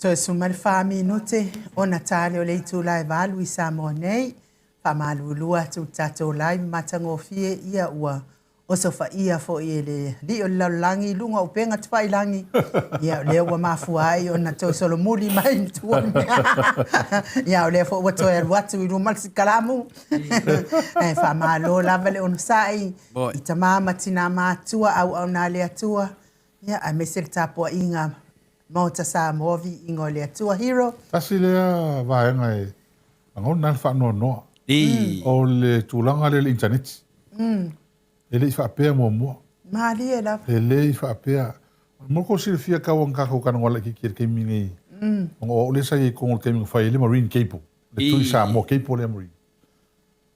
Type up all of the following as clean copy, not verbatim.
Toe 14 minute ona tali o le itula e 8 i Samoa nei. Faamalulu atu i le tatou live matagofie ia ua osofaia foi e le alii o le lalolagi i luga o upega tafailagi. Ia o lea ua mafua ai ona toe solomuli mai i tua le mea. Ia o lea foi ua toe alu atu i luma le sikalamu. Ae faamalo lava le onosai i tama ma tina matutua auauna a le Atua. Ia aemaise le tapuaiga Maota Samoa viiga o le Atua. Hero. Tasi lea vaega e lagona ai le faanoanoa. O le tulaga lea i le initaneti. E le i faapea muamua. Malie lava. E le i faapea. Mo kou silafia kau ana kākou talanoa laitiiti i le taimi nei, ona o au lea sa i ai i totonu i le taimi na fai ai le marine cable, le Tui Samoa cable lea marine.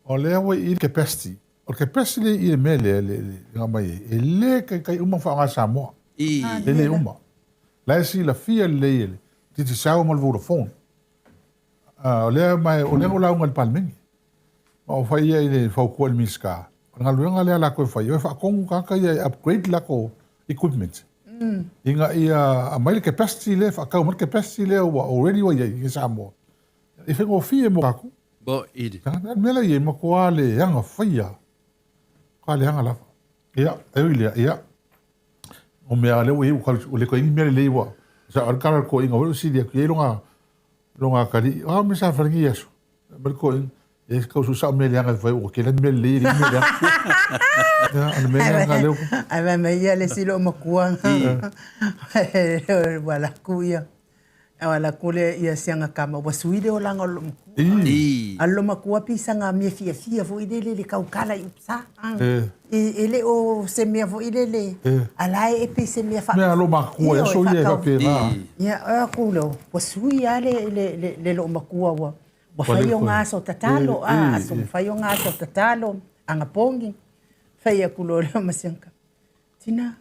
O lea ua i i le capacity. O le capacity lea i i le mea lea le na aumai ai, e le taitai uma ona faaaoga e Samoa. E le uma. La e silafia lelei e le Digicel ma le Vodafone. O lea ma o lea na ou lauga i le Palemene. Ma ou fai ai i le fautua i le Minisita, o le galuega lea a latou e fai, o e faatonu tagata ia e upgrade latou equipment. Ina ia aumai le capacity lea, faatau mai le capacity lea ua already ua i ai i Samoa. E faigofie mo tatou. O le mea la e i ai, matua leaga faia. Matua leaga lava. Ia, e ui i lea, ia, o mea lea ua i ai, ua le toe i ai ni mea lelei ua, sa o le tala a le toeaina foi lea ua sili atu i ai lona, lona atalii, o a mea sa fai i lenei aso? Fai mai le toeaina, e tau sue sao mea leaga e fai, ua tele mea lelei e leai ni mea leaga. Ia, o le mea lea na lea ua tupu. Ae fai mai ia le isi loomatua, ua alu atu ia, Ua alu atu le ia siaga tama ua sui le olaga o le loomatua. A o le loomatua pisaga mea fiafia foi lele i le tautala i upu sa. E le o se mea foi lele, a la e pei se mea Mea a loomatua e aso ia e faapena. Ia, o atu lea, ua sui lava le loomatua ua fai ona aso tatalo, aso fai ona aso tatalo, anapogi. Fai atu loa lea ma siaga tama, tina,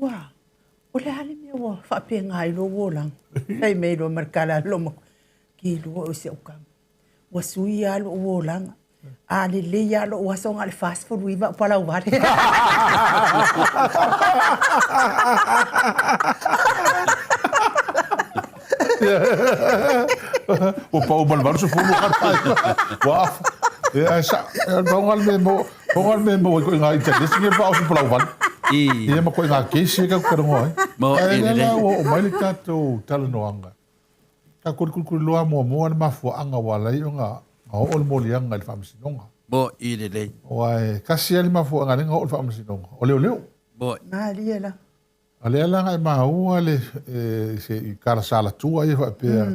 ua O le a le mea ua faapena ai lou olaga? Fai mai loa ma le tala a le loomatua, Ki lua oe si au tama, ua sui lava lou olaga. A lelei lava lou aso na o le 49 au palauvale. Ua pau ma le 80 ua afa. Ia, ae sa, pau nga le mea mo, pau nga le mea mo i koʻi ngā internet nge pa o se palauvale. Ia ma koʻi ngā kesi e kau talanoa ai. Mo Ae e lea lelei. la ua oo mai le tatou talanoaga. Ka kulikuli loa muamua le mafuaaga ua ala ai ona oo le moliaga i le Faamasinoga. Mo i lelei. Aua e tasi lava le mafuaaga lea na oo i le Faamasinoga, o leoleo. Mo. Malie la. A lea la na e maua le se i kalasalatua ia faapea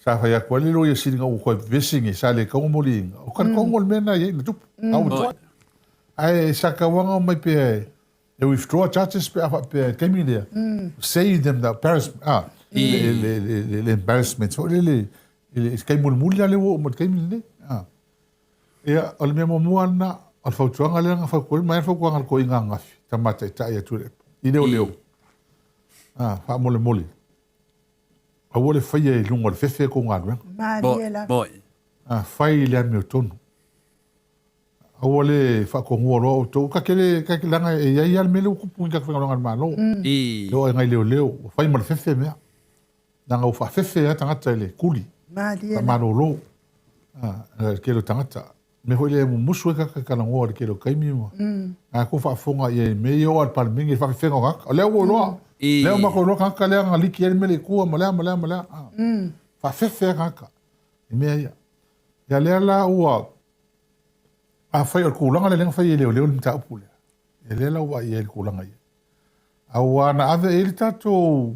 sa fai atu ai le loia sili ina ua toe vevesi nei sa le tatau ona moliina. O talitonu o le mea lena e i ai na tupu. A ua tuai. Ae sa tatau lava ona omai pea e withdraw charges pe a faapea i le taimi lea, save them the embarrassment, ah, le embarrassment foi lele i le taimi mulimuli la lea ua oo mai i le taimi lenei. Ah. Ia, o le mea muamua lena, o le fautuaga lea na fautuaina mai le fautuaga a le toeaina ananafi, tama taitai a Tuilaepa, i leoleo. Ah, faamolemole, aua le faia i luga o le fefe tou galuega. Malie lava. Moi. Ah, fai i le amiotonu. Aua le faatonua loa outou. Ka te le, ka te, leaga e i ai lava le mea lea ua tupu i tatou faigaluega a le Malo. E oo ai nai leoleo, ua fai ma le fefe mea. Leaga ua faafefe lava tagata i le kuli, faamalolo le tele o tagata. O le mea foi lea e mumusu ai tagata e talanoa i le tele o taimi ma a tou faafofoga i ai i mea ia oo lava i le Palemene i le faafefega o tagata. O lea ua iloa, lea ua matou iloa tagata lea na liki ai le mea lea i tua ma lea ma lea ma lea. Faafefe lava tagata i mea ia. Ia lea la ua, afai o le tulaga lea lea na fai e leoleo le mataupu lea, ia lea la ua vaai i ai i le tulaga ia. Aua na ave i ai le tatou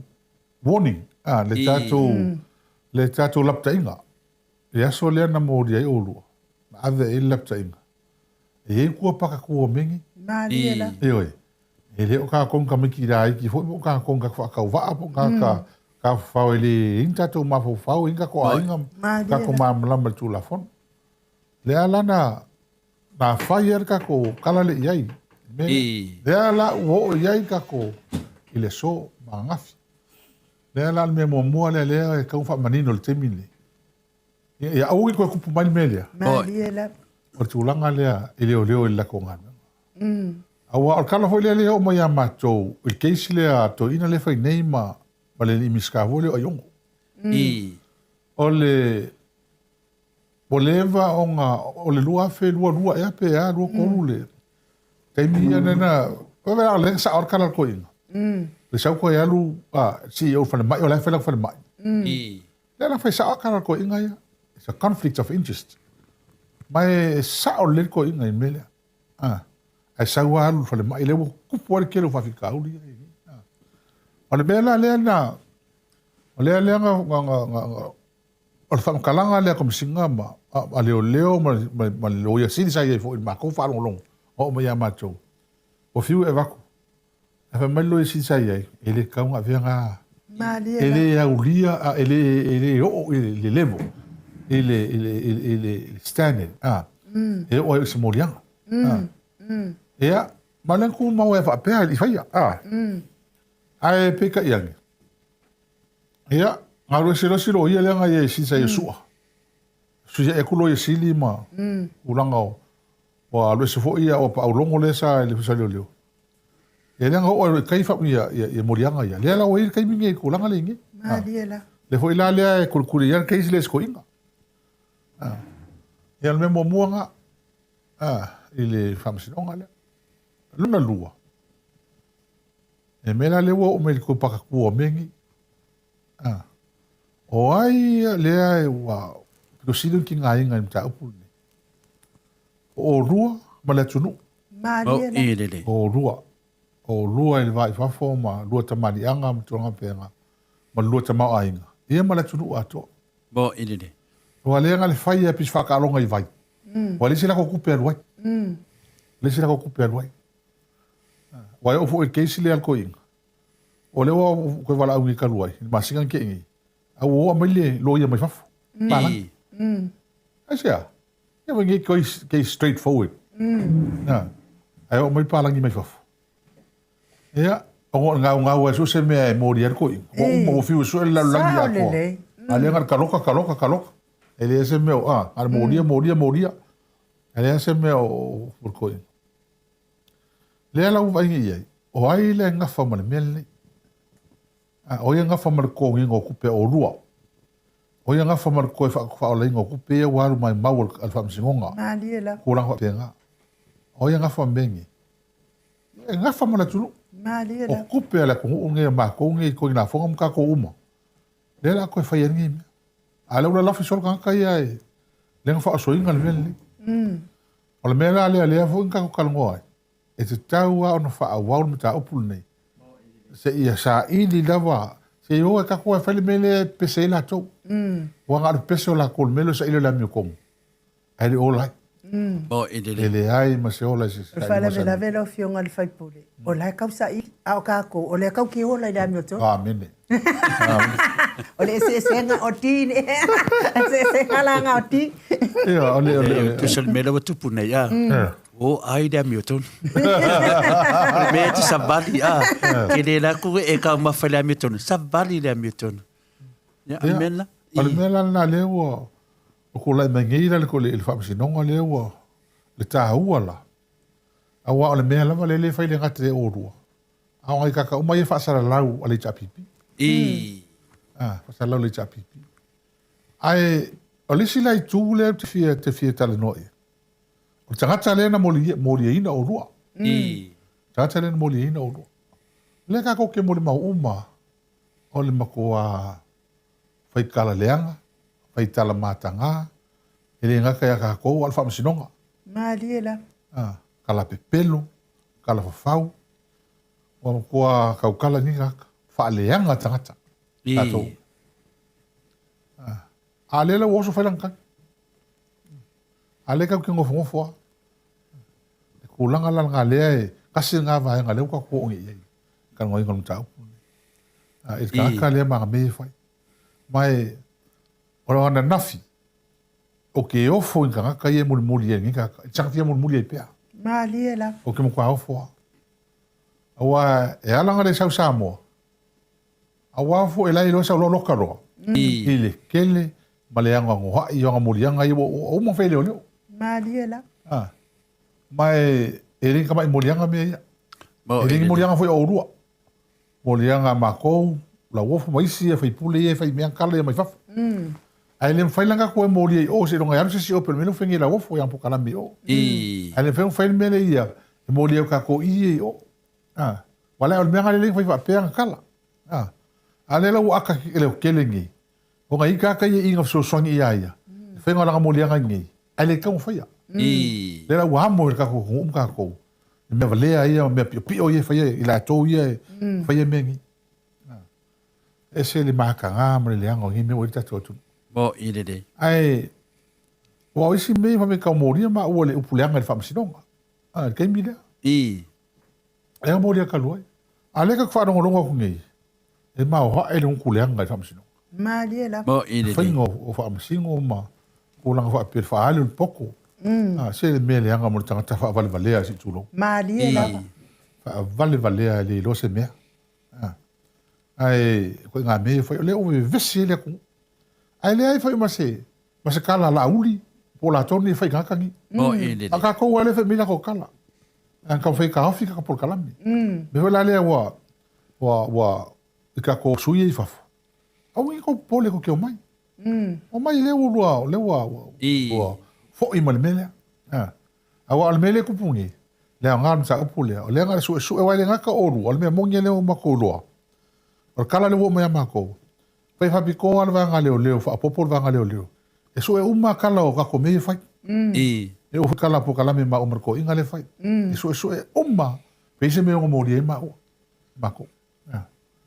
warning, a, le tatou, le tatou lapataiga. I le aso lea na molia ai oulua, na ave i ai le lapataiga. E i ai tua pakatua o mea nei. Malie la. Ioe. E le o tatou ni tamaiti laiti foi po o tatou ni tagata faatauvaa po o tagata tafafao e le i ai ni tatou mafaufau, e i ai ni tatou aiga, tatou malamalama i le Tulafono. Lea la na na fai ai le tatou tala lea i ai. Lea la ua oo i ai le tatou i le aso ma ananafi. Lea la o le mea muamua lea lea e tatau ona faamanino i le taimi lenei. Ia aua ne i toe tupu mai le mea lea. Malie lava. O le tulaga lea i leoleo i le latou galuega. Aua o le tala foi lea lea e oo mai ia matou i le case lea a toeaina lea e fai nei ma le alii Minisita foi lea o Aiono. O le ua leva ona o le 2022 ea pe a 23 le taimi ia na na o lea sa o kala ko ina. Le sau ko alu a CEO falemai o la e fai falemai. Le la fai sa o kala ko ina ia. It's a conflict of interest. Mai sa o le ko ina i mele. Ah. Ai sau alu falemai le ua kupu ale kelo faafitauli ia. O le mea la lea na o lea lea nga nga nga nga o le faamatalaga lea a Komesina ma a Leoleo ma ma le Loia Sili sa i ai foi i le matou faalogologo ma oo mai ia matou. Ua fiu e avatu. Ae fai mai le Loia Sili sa i ai, e le tatau ona avea na Malie e le aulia a e le e le oo i le level i le i le i le standard a e oo ai i se moliaga. Ia, ma lea na tumau ai faapea i faia a. Ae peitai ane, Ia, galu ese loa si loia lea na ia i sisa ia sua. Sui e ku loia sili ma tulaga o ua alu ese foi ia ua paaulogo lea sa i le Ofisa o Leoleo. Ia lea na oo ai i kai fa ia ia ia moliaga ia. Lea la ua i le taimi nei i tulaga lea nei. Malie la. Lea foi la lea e kulikuli ia le case lea i se toeaina. Ia o le mea muamua na i le faamasinoga lea. Lona lua, E mea la lea ua oo mai i le tou pakatua o mea nei. A, o ai lea e ua pito sili ona tigaina i le mataupu lenei? O olua ma le atunuu. Malie la. E lelei. O olua. O olua i le va i fafo ma lua tamaliiaga ma tulaga faapena, ma le lua tamaoaiga, ia ma le atunuu atoa. Mo e lelei. Ua lea na le fai a pei se faataaloga i vai. Ua leai se latou tupe e alu ai. Leai se latou tupe e alu ai. Ua e oo foi i le case lea a le toeaina, o lea ua toe valaau nei talu ai, i le masina na tea nei, a ua oo mai le loia mai fafo, palagi. Aisea? Ia foi nei case, case straight forward. Na, ae oo mai le palagi mai fafo. Ia, ona o le gaugau ai so se mea e moli ai le toeaina. Ua uma ua fiu e sue le lalolagi atoa. A lea na o le taloka, taloka, taloka. E leai se mea o, a, na o le molia, molia, molia. E leai se mea o le toeaina. Lea la ua vaai nei i ai, o ai lea e gafa ma le mea lenei? A, o ai e gafa ma le totogiina o tupe a oulua? O ai e gafa ma le toe faaolaina o tupe ia ua alu maimau a le Faamasinoga? Malie lava. Tulaga faapena. O ai e gafa ma mea nei? E gafa ma le atunuu. Malie lava. O tupe a le atunuu nei, a matou nei, i lafoga ma tatou uma. Lea la toe fai ai lenei mea. A lea ua lalafi solo tagata ia e lea na faaosoina le mea lenei. O le mea la lea, lea foi na tatou talanoa ai, e tatau lava ona faaauau le mataupu lenei, seia saili lava, se i o e tatou e fai le mea lea e pepese ai latou. Aua na o le pepese o latou i le mea lea o le saili o le amiotonu, ae le ola ai. E leai ma se ola i se O le faalavelave lau Afioga i le sui usufono, o la e tau saili, a o tatou, o lea tatou te ola i le amiotonu. Amene. O le eseesega o ti, eseesega la nga o ti. Ia, o le, o le, E tusa le mea lea ua tupu nei, a. O ai le amiotonu. O le mea e te savali, a. Ke le la ku e taumafa i le amiotonu, savali le amiotonu. Ia, o le mea lena. O le mea la lena lea ua tulai mai nei la le faamasinoga lea ua le taua la. Aua o le mea lava lea le fai le gata e oulua. A o nai tagata uma ia faasalalau a le HRPP. Ah, faasalalau le HRPP. Ae o le isi la itu lea ou te fia, te fia talanoa i ai. O le tagata lea na moliaina oulua. Tagata lea na moliaina oulua. Lea tatou te molimau uma o le matua faitala leaga, faitala mataga, e le gata ia tatou a o le faamasinoga. Malie la. Ah, tala pepelo, tala fafau, ua matua tautala nei tagata, faaleaga tagata, tatou. Ah, a lea la ua oso fai lana tali. A lea tatou te nofonofo lava. Le tulaga la lena lea e tasi lena vaega lea ua tatou oo nei i ai i le talanoaina o le mataupu lenei. A, i le tagata lea ma ana mea ia e fai. Ma e, o le ananafi, ou te ofo i tagata ia e mulimuli ai i lenei tagata. E saga fia mulimuli ai pea. Malie lava. Ou te matua ofo lava. Aua e ala ona le sau Samoa, aua foi la e iloa sau loa loka loa i le tele ma le anoanoai o ana moliaga ia ua uma ona fai e leoleo. Malie lava. Ah. Ma e le ni tamai moliaga mea ia. E le ni moliaga foi a oulua. Moliaga a matou, Lauofo ma isi ia faipule ia e fai mea kala ia mai fafo. Ae le mafai la ona e molia i o seiloga e alu se isi o pe o le mea lea ua fai nei e Lauofo ia polokalame i o. Ae le mafai ona fai le mea lea ia e molia ai tatou i ia i o. A, aua la o le mea lena lea e fai faapea ana tala. A, a lea la ua aka e le tele nei, ona i tagata ia i na fesoasoani ia ia, le faiga o lana moliaga i nei, ae le tatau ona faia. Lea la ua amo e le tatou atunuu ma tatou, i mea valea ia ma mea piopio ia e faia e i latou ia e faia mea nei. E ese le mataga ma le leaga o nei mea ua i ai le tatou atunuu. Moʻi lelei. Ae, aua o isi mea ia fai mai tau molia maua le upu leaga i le faamasinoga, a, i le taimi lea. Lea molia talu ai. A lea tatou te faalogologo atu nei, e maoae le gutu leaga i le faamasinoga. Malie lava. Moʻi lelei. Faiga o faamasino ma tulaga faapea le faaali o le poto. A, se le mea leaga mo le tagata faavalevalea se i tulou. Malie lava. Faavalevalea e le iloa se mea. Ae ko ngā mea e whai, o lea o vevesi e le atunuu. Ae leai foi ma se, ma se kala Laauli, po o latou nei e fai tagata nei. A kākou lava lea e fai mai latou kala. Ae na taumafai e taofi kaka polokalame. Mea foi la lea ua, ua, ua, i kākou sui ia i fafo, aua ne i tou popole tou te omai. Omai lea ua lua, lea ua, ua, ua foi ma le mea lea. Aua o le mea lea e tupu nei, le aoga o le mataupu lea, o lea na o le suesue, aua e le gata o oulua, o le mea moni lea ua matou iloa, o le tala lea ua oo mai ia matou, fai faapitoa lava le vaega leoleo, faaopoopo le vaega leoleo, e sue uma lava tala o tatou mea ia e fai. E oo foi tala polokalame maua ma le toeaina lea e fai. E suesue uma lava, pe i ai se mea e ono molia ai maua, matou.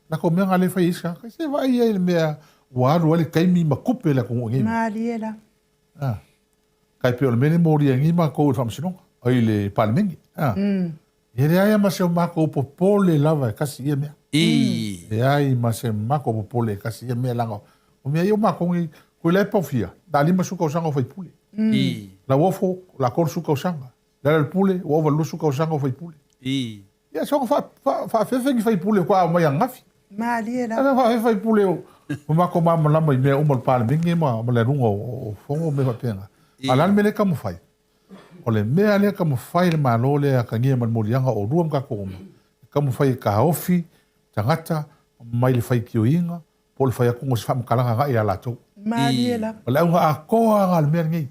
Lako mea na lea e fai e isi tagata, se vaai i ai i le mea ua alu ai le taimi ma tupe le atunuu i nei mea. Malie la. Tai pei o le mea lea e molia ai nei matou i le Faamasinoga, i le Palemene. E leai lava ma se o matou popole lava e kasi ia mea. Leai ma se matou popole e kasi ia mea leaga o mea ia o matou nei, koe la e paofia, na o le 50 tausaga o faipule. Lauofo, la 30 tausaga. Lealailepule, ua ova i le 20 tausaga o faipule. Ia, soona faafefe ni faipule faatoa omai ananafi. Malie lava. Faafefe faipule o matou malamalama i mea uma o le Palemene ma le aluga o fono ma mea faapena. A o le a le mea lea e taumafai? O le mea lea e taumafai e le Malo lea e atagia mai le moliaga o oulua ma tatou uma, e taumafai e taofi tagata mai le faitioina po o le fai atu o se faamatalaga agai ia latou. Malie lava. O le auga atoa lena o le mea lenei.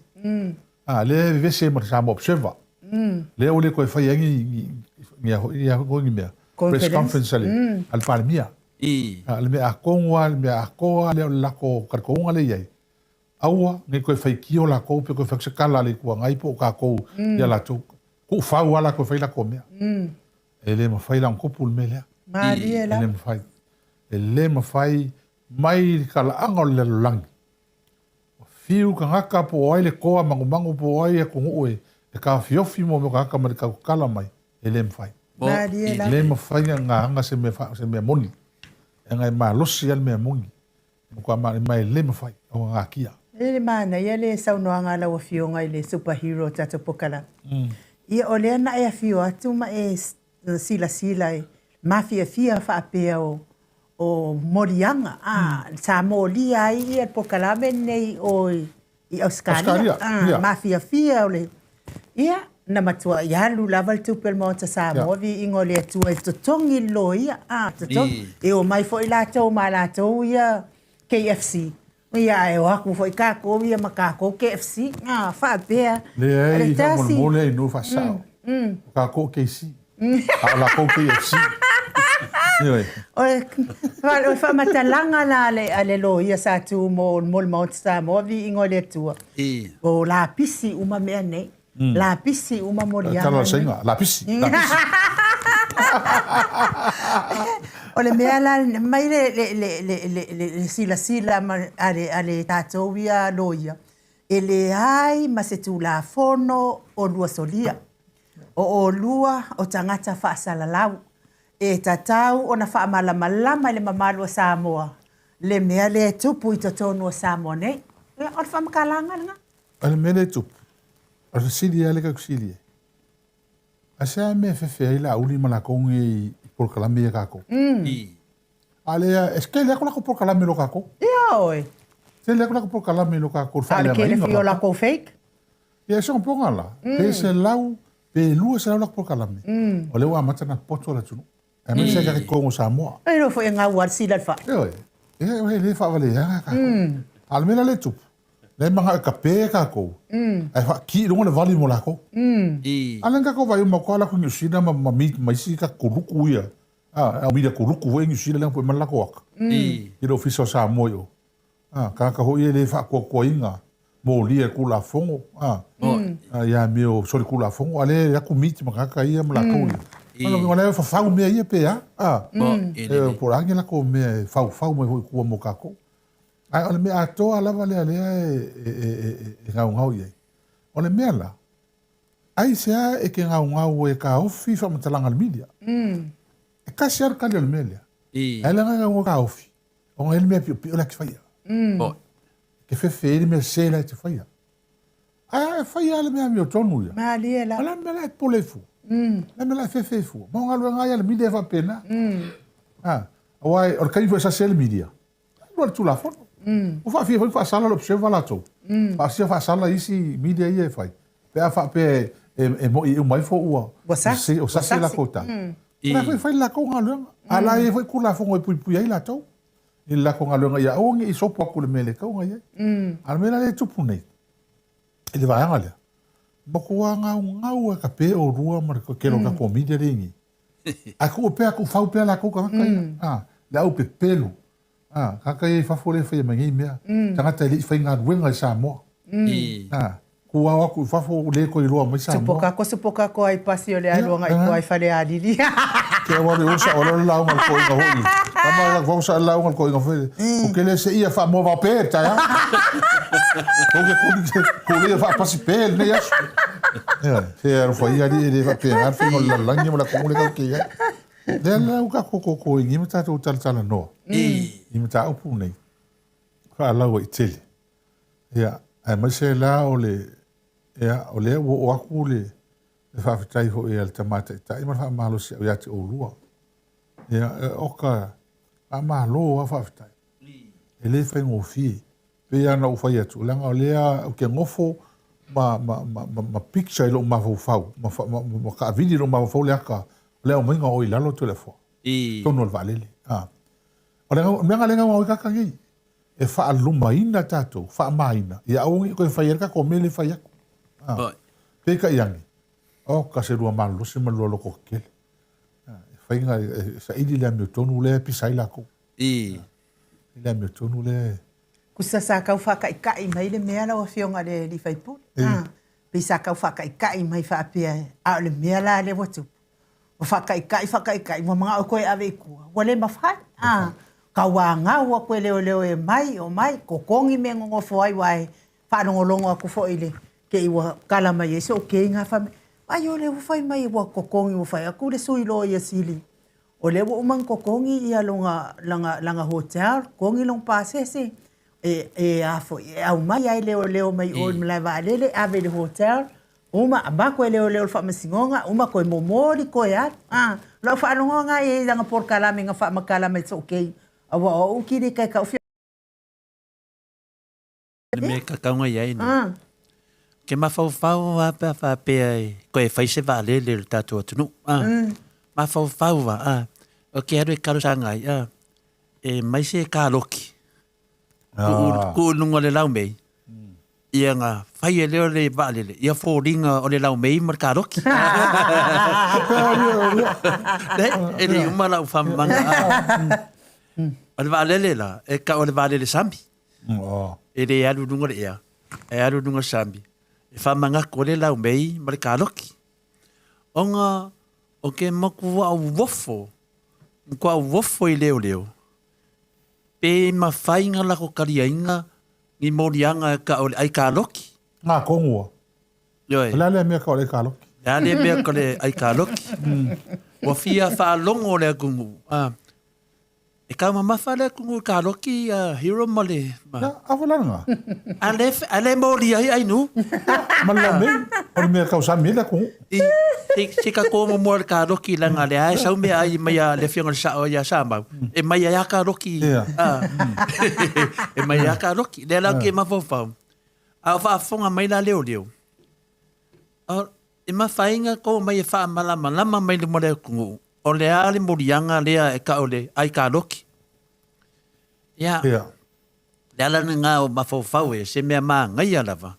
A, lea e vevese ai ma le Samoa Observer. Lea ua le toe faia ai ni, ni, ni, a foi, a foi ni mea. Press conference a le, a le Palemia. A, le mea atonu lava, le mea atoa lea o le latou talitonuga lea e i ai, aua ne i toe faitio latou pe toe fai atu se tala a le Itu Agai po o tatou ia latou. Tuufau lava latou e fai latou mea. E le mafai la ona tupu le mea lea. Malie lava. E le mafai. E le mafai mai le talaaga o le lalolagi. Ua fiu tagata po o ai le toa manumanu po o ai atunuu e taofiofi mo mea o tagata mai le tautatala mai, e le mafai. Malie lava. E le mafai ona aga se mea, se mea moni. Leaga e malosi lava le mea moni. Matua ma e le mafai ona natia. E le manaia le saunoaga a lau Afioga i le super hero o tatou polokalame. Ia o lea na e afio atu ma e silasila i mafiafia faapea o o moliaga a, sa molia ai ia le polokalame lenei o i Ausetalia, a, mafiafia o le, ia, na matuai alu lava le tupe a le Maota Samoa, viiga o le Atua e totogi le loia, a, totogi. E omai foi latou ma a latou ia KFC, ia, ae o atu foi tatou ia ma tatou KFC, a, faapea. Leai, faamolemole ai nuu faasao. O tatou KC. A o latou KFC. Ioe. O le faamatalaga la a le loia sa tu mo le Maota Samoa, viiga o le Atua, o lapisi uma mea nei. Lapisi uma moliaga. Tala o le Saina, lapisi, lapisi. O le mea la, mai le silasila a le tatou ia loia, e leai ma se Tulafono o lua solia. O olua o tagata faasalalau, e tatau ona faamalamalama i le mamalu o Samoa le mea lea e tupu i totonu o Samoa nei. Ia, o le faamatalaga lena. O le mea lea e tupu, o le fesili lava lea tatou fesili ai, aisea mea e fefe ai Laauli ma latou nei i polokalame ia a tatou? A lea, e tele atu latou polokalame i lo tatou. Ia oe. Tele atu latou polokalame i lo tatou, le A o le tele faaleagaina o fia o latou. latou fake. Ia, se poga la, pe 100, pe 200 latou polokalame, o lea ua amata ona poto le atunuu. Aemaise ka totonu o Samoa. E iloa foi e gau lava le sila i le fai. Ioe, e le faavaleaga tatou. A o le mea la lea e tupu, lea e manao e kape tatou, ae faaki i luga le vali mo latou. A lea na tatou vaai uma atu lava latou i Niu Sila ma meet ma isi tatou kuluku ia, a, media kuluku foi ia Niu Sila lea na pue mai le latou ata i le Ofisa o Samoa i o. A, tagata foi ia e le faatoatoaina molia e Tulafono, a, i amio solitulafono, a lea e alu atu meet ma tagata ia ma latou ia. O lona uiga o la e fafau mea ia pe a, a, po o le a ni latou mea e faufau mai foi i tua mo tatou. Ae o le mea atoa lava lea lea e gaugau i ai. O le mea la, aisea e te gaugau ai e taofi faamatalaga a le media? E tasi lava le tali o le mea lea. Ae leaga e gaugau e taofi, ona e i ai le mea piopio la e te faia. E te fefe ai le mea sese la e te faia. Ae a e faia lava le mea amiotonu ia. Malie la. O le a le mea la e popole ai fua? O le a le mea la e fefe ai fua? Ma o galuega lava ia a le media e faapena. A, aua o le taimi foi e sasi ai le media, alu lava i le Tulafono. Ua faafia foi ona faasala le Observer latou. Faasia faasala isi media ia e fai, pe a faapea e moi e uma ifo ua sasi, ua sasi latou tala. O la foi e fai le latou galuega. A o la e i ai foi Tulafono e puipuia ai latou i le latou galuega ia aua ne i sopo atu i le mea e le tatau ona i ai. A o le mea la lea e tupu nei i le vaega lea, matua gaugau lava e kape oulua ma le tele o tatou media lea e i ai nei. Ae tuu pea, tuufau pea latou tagata ia, a, le au pepelo, a, tagata ia i fafo lea e faia mai nei mea, tagata e le i faigaluega i Samoa, a, tuu ao atu i fafo ua le toe iloa mai Samoa. Supoka ko supoka ko ai pasi o le aluaga i ko ai Falealili. Ke au alu e osa o le lauga le koiga hoi. Tama la vau sa lauga le koiga foi. O ke le se ia fa mo va pe ta ya. O ke kuli kuli ia fa pasi pe nei aso. Ia, se alofa ia alii e le faapena le faiga o le lalolagi ma le atunuu lea tatou te i ai. Lea la ua tatou koko i nei ma tatou talatalanoa i mataupu nei faalauaitele. Ia, aemaise la o le, ia, o lea ua oo atu le, le faafetai foi a le Tama Taitai ma le faamalosiau ia te oulua. Ia, oka, faamalo lava faafetai. E le faigofie. Pei lava ona ou fai atu, leaga o lea ou te nofo ma, ma, ma, ma, ma picture i lou mafaufau, ma, ma, ma, ma taavili i lou mafaufau le ata o le aumaiga o oe i lalo Toleafoa, I. totonu o le vaalele. A. O le mea lea e gaugau ai tagata nei, e faalumaina tatou, faamaina, ia aua ne i toe faia le tatou mea lea e fai atu. A. Peitai ane, oka se lua malolosi ma le lua loto tetele. A, e fai e saili le amiotonu lea e pisa ai latou. I. I le amiotonu lea e... Kusa sa tau faakaikai mai le mea lau Afioga i le sui usufono. A, pei sa tau faakaikai mai faapea, a o le mea la lea ua tupu, ua faakaikai faakaikai, ua manao e toe ave i tua, ua le mafai. A, tauanau atu e leoleo e omai, omai, totogi mea e nonofo ai, aua e faalogologo atu foi i le te i ua tala mai ai so'u keiga fai mai, ai o lea ua fai mai ua totogi ua fai atu le sui loia sili o lea ua uma ona totogi ia lona, lana, lana hotel, totogi lona pasese, e, e a foi, e aumai ai leoleo mai o i le malae vaalele, ave i le hotel, uma, avatu e leoleo i le faamasinoga, uma toe momoli toe alu. A, o lau faalogo lena i ai i lana polokalame na faamatala mai so'u kei, aua o au kilika e kau Le mea kakauga i ai nei. Ke mafaufau lava pe a faapea e toe fai se vaalele o le tatou atunuu. A. Mafaufau lava, a. O ke alu e talosaga ai, a. E mai se kaloki. Tuu, tuu i luga o le laumei. Ia na fai e lea o le vaalele, ia foliga o le laumei ma le kaloki. Le, e le uma lau faamamaga. O le vaalele la, e tau o le vaalele sami. E le alu i luga o le ea, e alu i luga o le sami, e faamanatu ai le laumei ma le kaloki. Ona o ke makua'u ofo, makua'u ofo i leoleo, pe mafai ona lako taliaina ni moliaga e tau o le ai kaloki. Ngā kongua. Ioe. O le a lea mea tau o le ai kaloki? Le a lea mea tau o le ai kaloki. Ua fia faalogo le atunuu, a. E taumamafa le atunuu i kaloki a Hero ma le... Ma... Ia, a foi la lena. A le, a le moli ai ai nu. Ma le laumei, o le mea tau sami ai le atunuu. I, se, se ka kō mo le kaloki langa le ae sau mea ai mai a le afioga i le sao ia Samau. E mai ai a kaloki. Ia. A, e mai ai a kaloki. Lea la ke mafaufau. A o faafofoga mai la leoleo. O, e mafai ona kō mai e faamalamalama mai luma o le atunuu. O le a le moliaga lea e tau o le aikaloki? Ia, le ala lena o mafaufau e se mea manaia lava,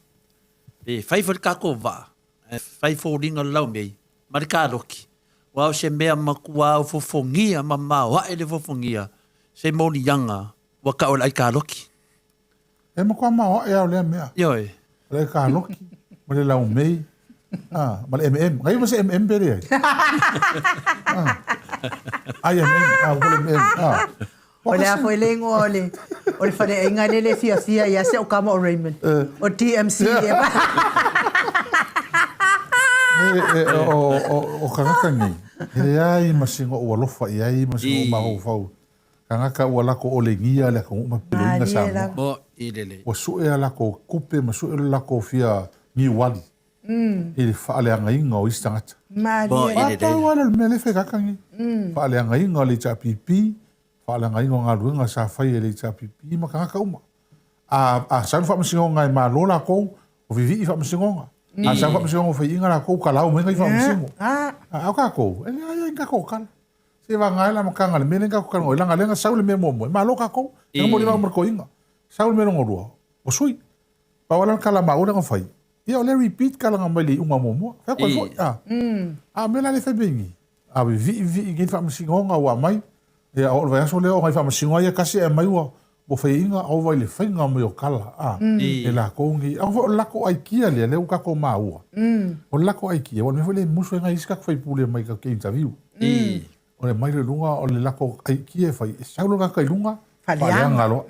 pe fai foi le tatou vaa, ae fai foliga o le laumei ma le kaloki, aua o se mea matua ofofogia ma maoae le ofofogia se moliaga ua tau o le aikaloki. E matua maoae lava o lea mea. Ioe. O le aikaloki ma le laumei ah, ma le MM. Ngai ma se MM pe leai. Ah. IMM, ah, o le MM. Ah. O le a foi le igoa o le o le faleaiga lele e fiafia ia se o kama o Raymond. O TMC e. O tagata nei, e leai ma se ou alofa i ai ma se ou mafaufau. Tagata ua lako olegia le atunuu ma peleina Samoa. Ua sue a lakou tupe ma sue lo lakou fia niuali i le faaleagaina o isi tagata. A pau lava lea o le mea lea e fai e tagata nei. Faaleagaina o le HRPP, faaleagaina o galuega sa fai e le HRPP ma tagata uma. A sau le faamasinoga e malo lakou, o vivii faamasinoga. A sau le faamasinoga o faiaina lakou, kalau mai nai faamasino. A o tatou, e leai lava ni tatou tala. Se vaga ai le amataga i le mea lea na tatou talanoa ai, leaga lea na sau le mea muamua, e malo tatou, lea na molimau ma le toeaina. Sau le mea lona lua, ua sui. Pau lava lea o le tala a maua lea na fai, ia o lea e repeat tala na mai le iuga muamua. Fai atu ai foi, a. A o le mea la lea e fai mai nei, a vivii vivii nei le faamasinoga ua aumai, ia oo i le vaiaso lea o nai faamasinoga ia e tasi ae aumai ua ua faiaina ova i le faiga mai o tala, a, e latou nei. Aua foi o le latou aikia lea, lea ua tatou maua, o le latou aikia, aua o le mea foi lea e musu ai nai isi tatou faipule mai tatou te interview. O le aumai loa i luga, o le latou aikia e fai, e sau loa le tagata i luga, faaleaga loa.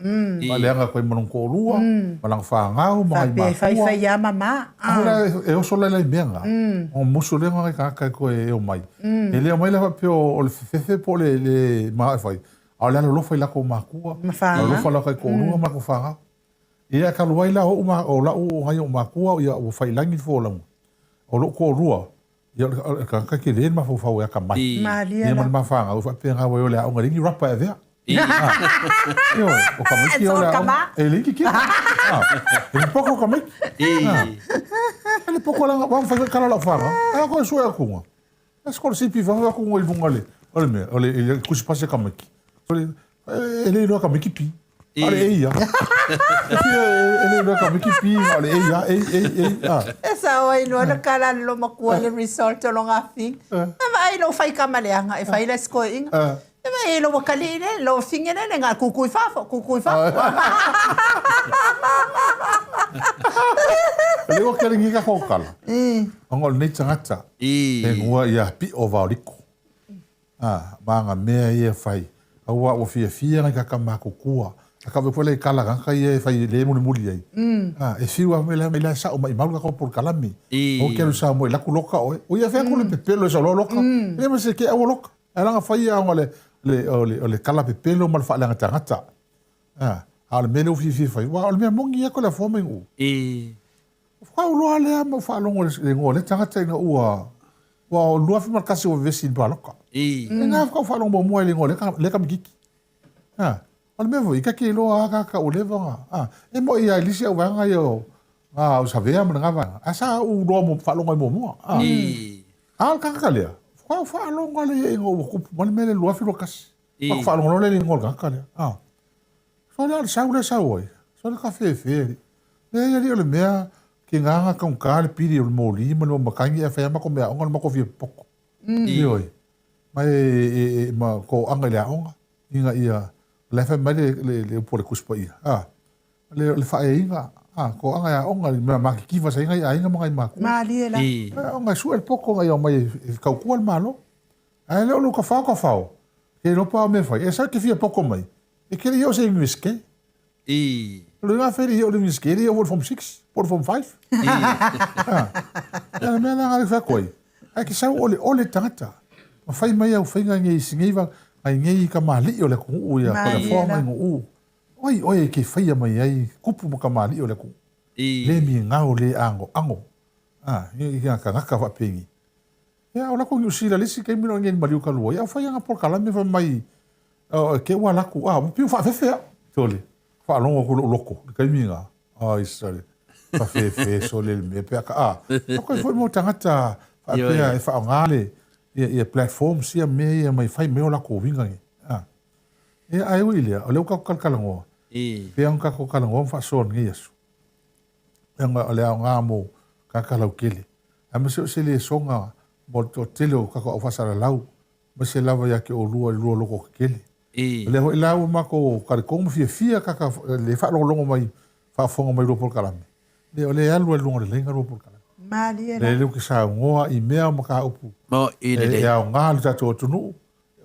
Faaleaga atu ai ma lona toalua, ma lana fanau, ma nai matua. Faapea e faifai lava mama. A la e oso lailai mea na, ona musu lea o nai tagata e toe omai. E le omai la faapea o le fefefe po o le manao e fai, a o le alolofa i latou matua, alolofa i latou taitoalua ma latou fanau. Ia, talu ai la o ou, o lau, o nai ou matua, ia ua faiilagi le folauga. O lou toalua, Ia, o le tagata tele le mafaufau e atamai. Malie Ia ma le ma fanau e faapena aua e o i le aoga e leai ni rapa e avea. Ioe, o tamaiti e o i le aoga, e leai ni kikina. E poto tamaiti. E le poto leaga ua fai foi tala a lau fanau. Ae a toe sue atu ga, e sikolasipi i fafo atu i luga o le mea, o le tusipasi a tamaiti. E le iloa tamaiti pi. A o le A ia. E fia e le iloa tamaiti pi, a o le A ia, A, A, A, a. E sao ai loa le kala a le lomakua le result o lona afiga. E vaai i lou faikama leaga e fai le sikoiga. E vaai i lou akalii lele, lou afine lele na o le kukui fafo, kukui fafo. O lea ua kelegi tatou tala, ona o lenei tagata e gua ia Pio Vaoliko. A, ma ana mea ia e fai, aua ua fiafia nai tagata matutua, a kau foi la i kala tagata ia e fai le mulimuli ai. A, e fiu lava mai la e sao maimau le tatou polokalame. O ke alu Samoa i laku loka oe. O ia fea atu le pepelo e sao loa loka. E le ma se ke aua loka. Ae leaga fai ia ona o le o le kala pepelo ma le faaleaga tagata. A, a o le mea lea ua fiafia e fai, aua o le mea moni ia ko le afoa mai Nu'u. Ua uloa lea ma ou faalogo i le igoa o lea tagata ina ua ua o 2001 ua vevesi i le palota. E na faatoa ou faalogo muamua ai i le igoa o lea tamaititi. A, o le mea foi, ta te iloa lava tagata ua leva ona, a, e moni lava i le isi au vaega ia o o Savea ma lena vaega, ae sa ou iloa faalogo ai muamua. A, a o le tagata lea, faatoa ou faalogo lava lea ina ua tupu mai le mea lea i le 2021. Faatoa ou faalogo loa lea i le igoa o le tagata lea. A. Sole a o le sau lea sau ai, sole ka fefe alii. Leai alii o le mea ke nganga taugata le pili o le moli ma le mau matagi ae fai lava matou meaaoga le matou fia popoto. Ioe. Ma e ma toaga i le aoga ina ia o la e fai mai le le upu a le Tusi Paia, a, le le faaeaina, a, toaga e aoga i mea matitiva sa i ai nai aiga ma nai matua. Malie la. Aoga e sue le poto ina ia omai e tautua le Malo. Ae le o lou tafao tafao, ke iloa pa o mea fai, e sa te fia poto mai, e ke le i o se Iunivesite. O le iga fai le i o le Iunivesite, le i o le Form 6, po o le Form 5. A, ia le mea la nga le fai atu ai, ae ke sau ole ole tagata, ma fai mai au faiga nei i si nei va, ai nei kamali'i o le atunuu ia, ko le afoa mai Nu'u. Oi oe e ke faia mai ai kupu ma kamali'i o le atunuu. Le migao le agoago, a, i tagata faapeni. Ia, o lakou Niu Sila le isi taimi loa nei maliu talu ai, a o fai ana polokalame fai mai ke ua alu atu, a ua pei ua faafefe au. Sole, faalogo atu i lou loto i le taimi lena, ai sole, faafefe sole le mea pe a ka, a, o koe foi mo tagata faapea e faaaoga le, Ia, ia platforms ia mea ia mai fai mai o lakou uiga nei. A. Ia, ae ui i lea, o lea ua tatou talatalanoa, pei lava ona tatou talanoa ma faasoa i lenei aso, leaga o le aoga mo tagata lautele, aemaise o se lesona mo le toatele o tatou au faasalalau, aemaise lava ia te oulua i le lua loto tetele. O lea foi la ua matou talitonu ma fiafia tagata le faalogologo mai, faafofoga mai i lua polokalame, lea o lea e alu lava i luga o le laina lua polokalame. Malie la. Lea ou te saunoa i mea o mataupu e aoga i le tatou atunuu,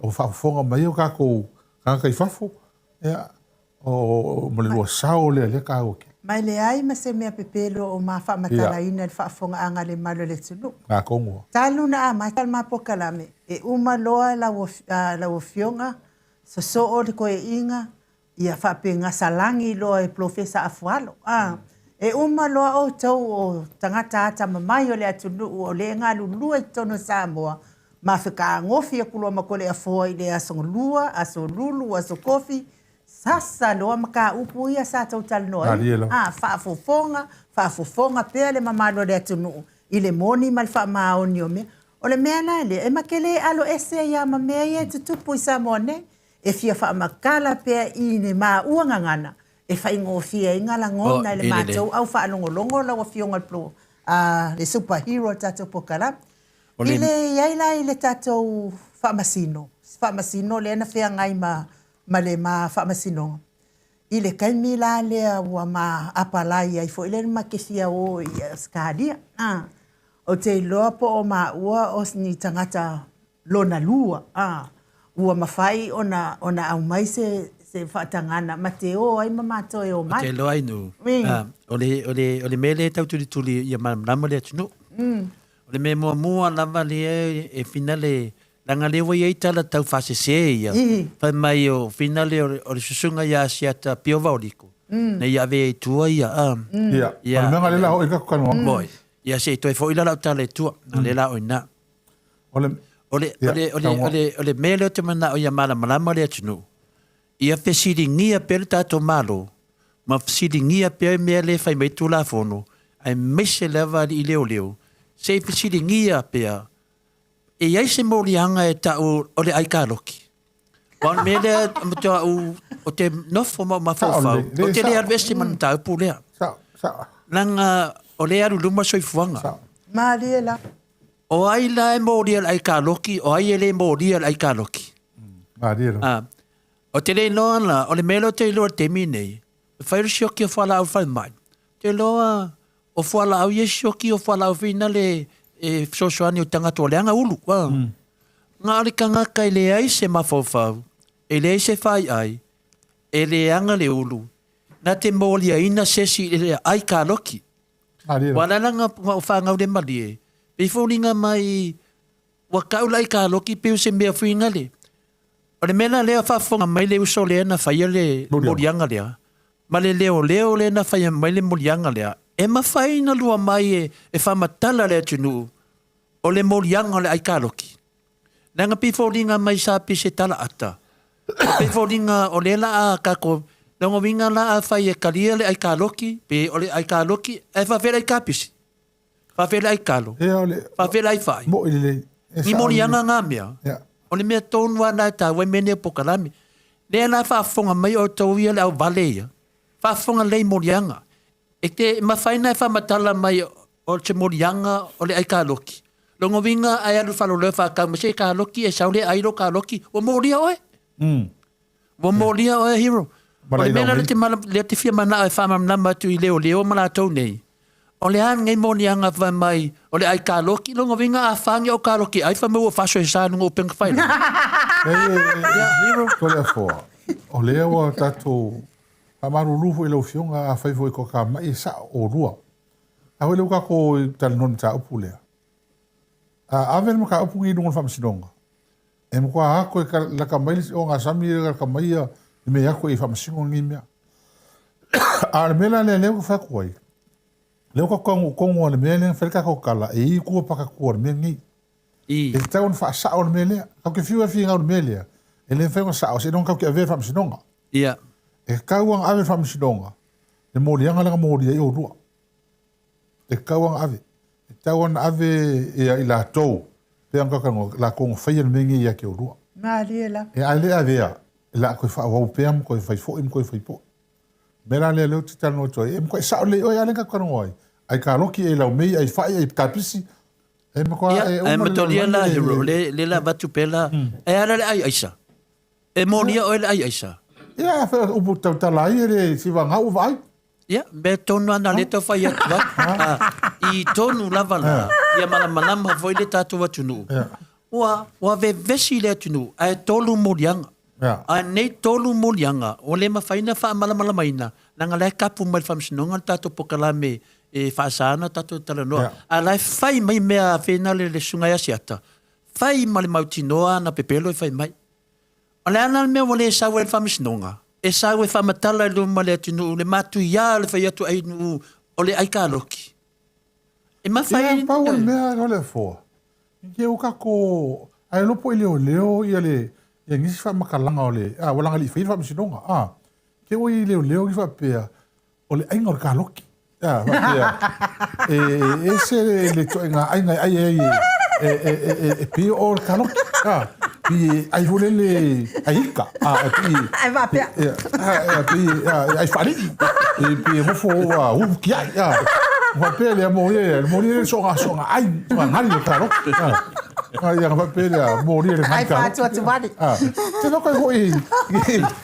o faafofoga mai o tatou tagata i fafo, ia, o, ma le lua sao lea, lea taua tele. Ma e leai ma se mea pepelo o ma faamatalaina i le faafofogaaga a le malu o le atunuu. Atonu lava. Talu ona amata le ma polokalame, e uma loa lau Afioga, sosoo le toeaiina, Ia faapena salani loa e Polofesa Afualo. A, e uma loa outou o tagata atamamai o le atunuu o lea e galulue i totonu o Samoa, ma fetagofi atu loa ma Toleafoa i le Aso Lua, Aso Lulu, Aso Tofi, sasa loa mataupu ia sa tou talanoaina. Malie lava. A, faafofoga, faafofoga pea le mamalu o le atunuu i le moni ma le faamaoni o mea. O le mea la lea, e ma te le alo ese ai lava ma mea ia e tutupu i Samoa nei. E fia faamatala pea i le maua gagana e faigofie ai na lagona e le matou au faalogologo lau Afioga i le le super hero o le tatou polokalame. I le i ai la i le tatou faamasino, faamasino lea na feagai ma ma le ma faamasinoga, i le taimi la lea ua ma apalai ai foi lea ma te fia o i Ausetalia, ou te iloa po o maua o ni tagata lona lua, a, ua mafai ona, ona aumai se, se faatagana ma te o ai ma matou e o mai. Te iloa ai nu. A, o le, o le, o le mea lea e tau tulituli ia malamalama le atunuu. O le mea muamua lava lea e finale, leaga lea ua i ai tala tau faasese ia. Fai mai o finale o le, o le susuga ia Asiata Pio Vaoliko, na ia ave ai i tua ia, a. Ia, o le mea lea la oi ka kanoa. Moi. Ia se i toe foi la lau tala i tua, na lea la oi na. O le, O le, o le, o le, o le, o le mea lea ou te manao ia malamalama le atunuu, ia fesiligia pea le tatou Malo, ma fesiligia pea mea lea e fai mai Tulafono, aemaise lava alii leoleo, se i fesiligia pea, e i ai se moliaga e tau o le aikaloki. Aua o le mea lea matua ou, ou te nofo ma ou mafaufau, ou te le alu ese ma le mataupu lea. Leaga o lea e alu i luma le soifuaga. Malie la. O ai la e molia le aikaloki, o ai e le molia le aikaloki? Malie la. Ah, o te le iloa la, o le mea lea ou te iloa i le taimi nei, e fai le sioki o fualaau i le falemai. Ou te iloa o fualaau ia e sioki o fualaau foi na le e fesoasoani o tagata ua leaga ulu. Ah. Mm. Na o le tagata e leai se mafaufau, e leai se faiai, e leaga le ulu, na te moliaina se isi i le aikaloki. Ua ala la na ou fanau le malie, pei foliga mai ua tau la i kaloki pei o se mea fuiga le. O le mea la lea faafofoga mai le uso lea na faia le moliaga lea, ma le leoleo lea na faia mai le moliaga lea, e mafai ona lua mai e faamatala le atunuu o le moliaga o le aikaloki. Leaga pei foliga mai sa pei se tala ata. Pei foliga o lea la a tatou, lona uiga la afai e talia le aikaloki, pe o le aikaloki, ae faafefea le aikapisi? Faafefea le aikalo? Faafefea le aifai? Mo'i lelei. Ni moliaga ngā mea. O le mea tonu lava lena e taua ai mea nei o polokalame. Lea la faafofoga mai outou ia le auvale ia, faafofoga lelei i moliaga. E te mafai ona e faamatala mai o se moliaga o le aikaloki. Lona uiga a e alu i faaloloa e faatau mai se aikaloki e sau le ai lou kaloki, ua molia oe. Ua molia oe Hero. O le mea lea lea te fia manao e faamalamalama atu i leoleo ma latou nei, o le a lenei moliaga fai mai o le aikaloki, lona uiga a fa ni au kaloki ai fai mai ua faasoesa i luga o upega tafailagi. Ia, Hero. Toleafoa, o lea ua tatou Faamalulu foi i lau Afioga, afai foi ko ka maʻi e saʻo ʻolua. A foi lea ua tatou talanoa i le mataupu lea, a ave le mataupu lenei i luga o le Faamasinoga, e matua ato e lata mai le ogasami e lata mai ia le mea e ato i faamasino lenei mea. A o le mea la lea lea ua fai atu ai, lea ua tatou taunuu tonu lava i le mea lea na fai le tatou tala, e i tua pakatua o le mea lenei. E tatau ona faasao le mea lea. Tatou te fiu e finau i le mea lea, e le mafai ona sao seiloga tatou te avea i le faamasinoga. E tatau ona ave i le faamasinoga le moliaga lea na molia ai oulua. E tatau ona ave. E tatau ona ave ia i latou. Pei ona tatou latou na faia le mea lenei ia te oulua. Malie lava. Ia ae le avea e la toe faaauau pea ma toe fai foi ma toe fai foi. O le mea la lea lea ou te talanoa atu ai, e matuai sao lelei oe a lea na tatou talanoa ai. Ai kaloki, ai laumei, ai fai, ai kapisi, e matua Ia, e ae uma le matolia lalolagi la le hero, le le le la avatu pea la, e ala le ai aisa. E molia oe le ai aisa. Ia, a fai o upu tautala ai e le siva ua vaai. Ia, mea tonu lava na lea tau fai atu ai. I tonu lava la, ia malamalama foi le tatou atunuu. Ua, ua vevesi le atunuu, ae tolu moliaga. Ae nei tolu moliaga, ua le mafai ona faamalamalamaina, leaga la e kapu mai le Faamasinoga le tatou polokalame e faasa ona tatou talanoa. A o la e fai mai mea fena le Susuga ia Asiata, fai ma le mautinoa ana pepelo e fai mai. O le a la le mea ua le sau ai le Faamasinoga? E sau e faamatala i luma o le atunuu le matuia o le fai atu ai nuu o le aikaloki. E mafai Ia, pau o le mea o le afoa, i ua tatou, ae iloa po i leoleo ia le, ia nisi faamatalaga o le, a, ua laga le i faia le Faamasinoga, a, te ua i leoleo ni faapea, o le aiga o le kaloki. A, faapea, e ese le ituaiga aiga e ai ai e pei o le kaloki. A, pei e ai foi lele ai ika. A, e pei Ai faapea. E pei e ai faalii. E pei e nofo a ulu kiai. A, faapea lea mo ia, mo ia le soga soga ai, soga ngali le kaloki. A, a ia faapea lea mo ia le ngali Ai kaloki. faatuatumani. A, te loko e hoi,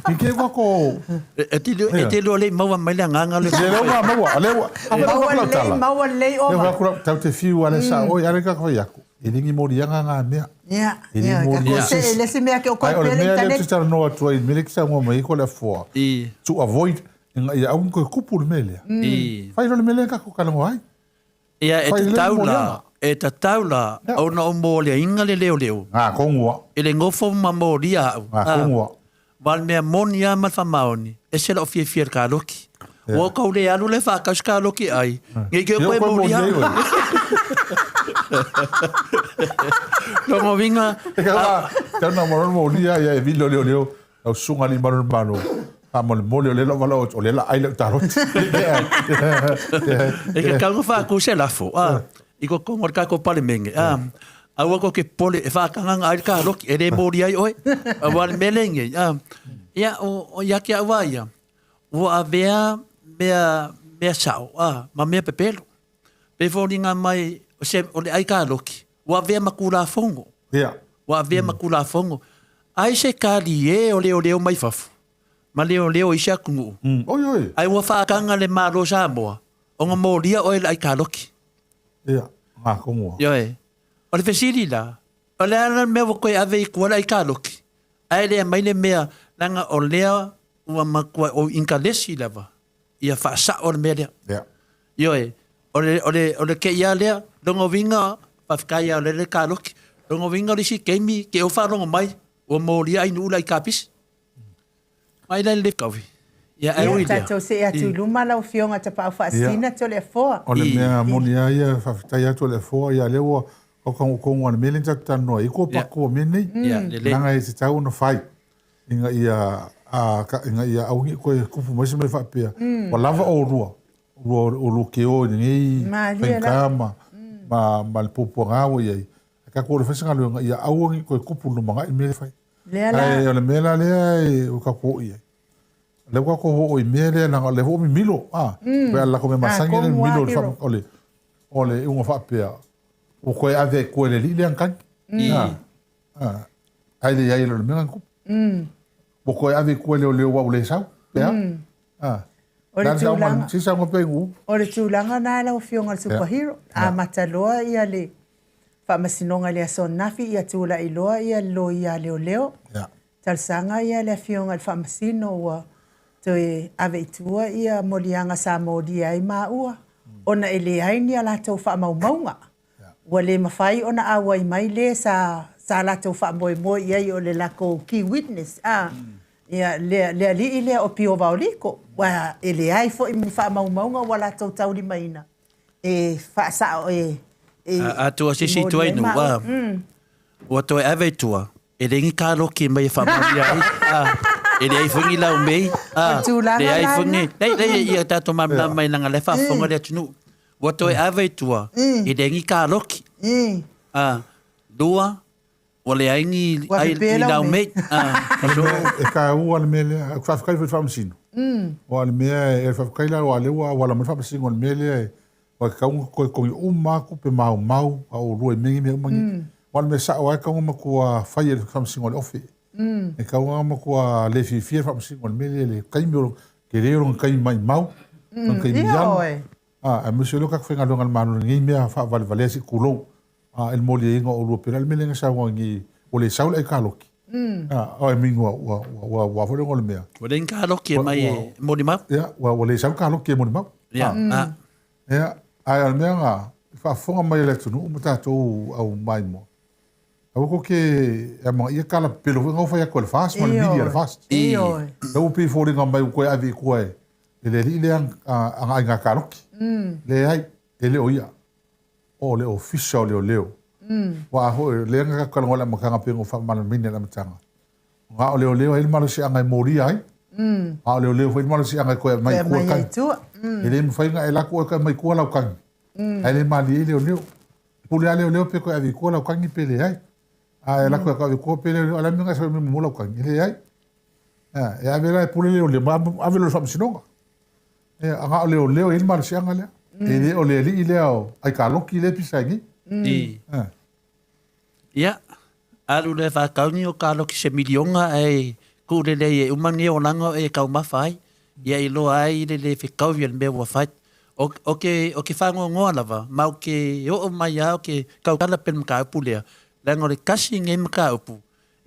i ke wako E te e te lua lei maua mai le agaga o le. Le lea ua maua, lea ua, a Maua lelei, maua lelei ova. Lea ua tau te fiu a le sa oi, a le ka fai aku. E le ni moliaga ngā mea. Ia, ia, ka ko se e le se mea ke o koe pele internet. Ai o le mea lea te talanoa atu ai, mele ki saunoa mai ko le afoa. To avoid, ina ia aua ne toe kupu le mea lea. Fai loa le mea lea ka ko talanoa ai. Ia, e Fai lelei tatau la, moliaga. e tatau la, ona o moliaina le leoleo. Ngā kongua. E le nofo ma molia au. Ngā kongua. Wa le mea moni lava ma le faamaoni, ese lou fiafia i le kaloki. Ua ou tau le alu le faatau se kaloki e ai, nei ke koe molia. Lona uiga. Tau na molia ia e vili o leoleo. Lau susuga alii malu o le Malo, faamolemole o lea la valaau atu, o lea la ai lau taloto. E ke kau whaaku se lafo, a, i ko kongo le kako palemenge, a, aua ko ke pole e whaakanganga ai le kaloki, e le mōri ai oe, a wā le mele ngei, a, ia, o, o ia ki au a ia, ua avea mea, mea sao, a, ma mea pepelo. Pe foliga mai o se o le ai kaloki, ua avea ma Tulafono. Ia. Ua avea ma Tulafono. Ai se kalie o leoleo mai fafo, ma leoleo o isi atunuu. Oi oi. Ai ua faataga le Malo o Samoa, ona molia oe i le ai kaloki. Ia, ngā kongoa. Ioe. O le fesili la, o le a la le mea ua toe ave i tua le ai kaloki? Ae le aumai le mea, leaga o lea ua matua o inkalesi lava ia faasao le mea lea. Yeah. Ioe, o le, o le, o le keia lea, lona uiga, faafetai lava o lea le kaloki. Lona uiga o le isi taimi, te o faalogo mai, ua molia ai nuu la i kapisi. Mai la le kaui. Ia, ai ui lea. Tatou see atu i luma lau Afioga Tapaau Faasisina to le afoa. O le mea moni lava ia, faafetai atu le afoa, ia lea ua kaukau a le mea lea na tatou talanoa ai, kua paku o mea nei. Leaga e tatau ona fai. Ina ia, a, ina ia aua ne i toe kupu mai se mea faapea, ua lava oulua, ua oulua ke o i lenei faigata ma, ma, ma le puapuaga ua i ai. Ae tatou o le fai se galuega, ia aua ne i toe kupu i le lumanai le mea lea e fai. Lea la. Ae o le mea la lea e, ua tatou oo i ai. O lea ua tatou oo i mea lea, leaga o lea foi ua mimilo, a, pei o le latou mea masani lea, mimilo i le o le, o le iuga faapea, ua toe ave ai i tua i le alii lea na tagi. A. Ah, ai le iai le mea kupu. Ua toe ave i tua i leoleo ua le sau. Pe a? Ah. O le tulaga. Si sau pe ngu. O le tulaga na lau Afioga i le Superhero. Amata loa ia le Faamasinoga i le aso ananafi ia tulai loa ia le loia a leoleo. Talosaga ia le Afioga i le Faamasino ua toe ave i tua ia moliaga sa molia ai maua ona e leai ni a latou faamaumauga. Ua le mafai ona auai mai le sa sa latou faamoemoe i ai o le lakou key witness, a, ia, le, le alii lea o Pio Vaoliko, ua e leai foi ma ni faamaumauga ua latou taulimaina e faasao e, e A tua sisi i tua inu, a, ua toe ave i tua, e leai ni kaloki mai e faamaonia ai, a, e leai foi ni laumei, a, leai foi ni, leai, leai, ia tatou malamalama mai leaga o la e faafofoga le atunuu. Ua toe ave i tua, e leai ni kaloki. A. Lua, ua leai ni Ua ai pepe ni lau lau mea. mate. Ah, so, E taua le mea lea. Ou te faafetai foi i le Faamasino. Aua o le mea e faafetai la aua o lea ua auala mai le Faamasino i le mea lea e aua e tatau ona toe totogi uma lava tupe maumau a oulua i mea nei mea uma nei. Aua o le mea sao lava e tatau ona matua fai e le Faamasino a le Ofe. E tatau ona matua le fiafia le Faamasino i le mea lea i le taimi o le tele o lona taimi maimau, lona taimi alu. Ioe. Aemaise o lea ua tatou faigaluega a le Malo i lenei mea faavalevalea se i tulou. A, i le moliaina o oulua pei o le a le mea lea na saunoa nei ua le sau le aikaloki. A, I mean ua, ua, ua, ua, ua foi lea o le mea. Ua leai ni kaloki e mai e molimau. Ia, ua, ua le sau le kaloki e molimau. Ia, a. Ia, ae o le mea na, i faafofoga mai a le atunuu ma tatou au maimoa, aua tou te amanaia tala pepelo foi na ua fai atu e le FAST ma le media a le FAST. Ioe. Lea ua pei e foliga mai ua toe ave i tua e le alii lea a aiga kaloki. Leai, e le o ia. O le Ofisa o Leoleo. Aua foi, o lea na tatou talanoa i le amataga pei ona ou faamalamalamaina i le amataga, na o leoleo e i ai le malosiaga e molia ai, a o leoleo foi le malosiaga e toe aumai i tua le tagi. E le mafai ona e alu atu oe toe aumai i tua lau tagi, ae le malie ai leoleo. E pule lava leoleo pe toe ave i tua lau tagi pe leai. A e alu atu e ave i tua pe leoleo, a o le a le mea na e sau ai muamua lau tagi? E leai. E ave la e pule leoleo ma ave loa i le faamasinoga. A na o leoleo e i ai le malosiaga lea. E le o le alii lea o Aikaloki lea e pisa ai nei. Ia, alu lea faatauni o kaloki se miliona ae tuu lelei e uma nei olaga o e taumafa ai. Ia iloa ai le le fetaui o le mea ua fai. O ke, o ke faanoanoa lava, ma ou te oo mai lava ou te tautala pea i le mataupu lea, leaga o le tasi lenei mataupu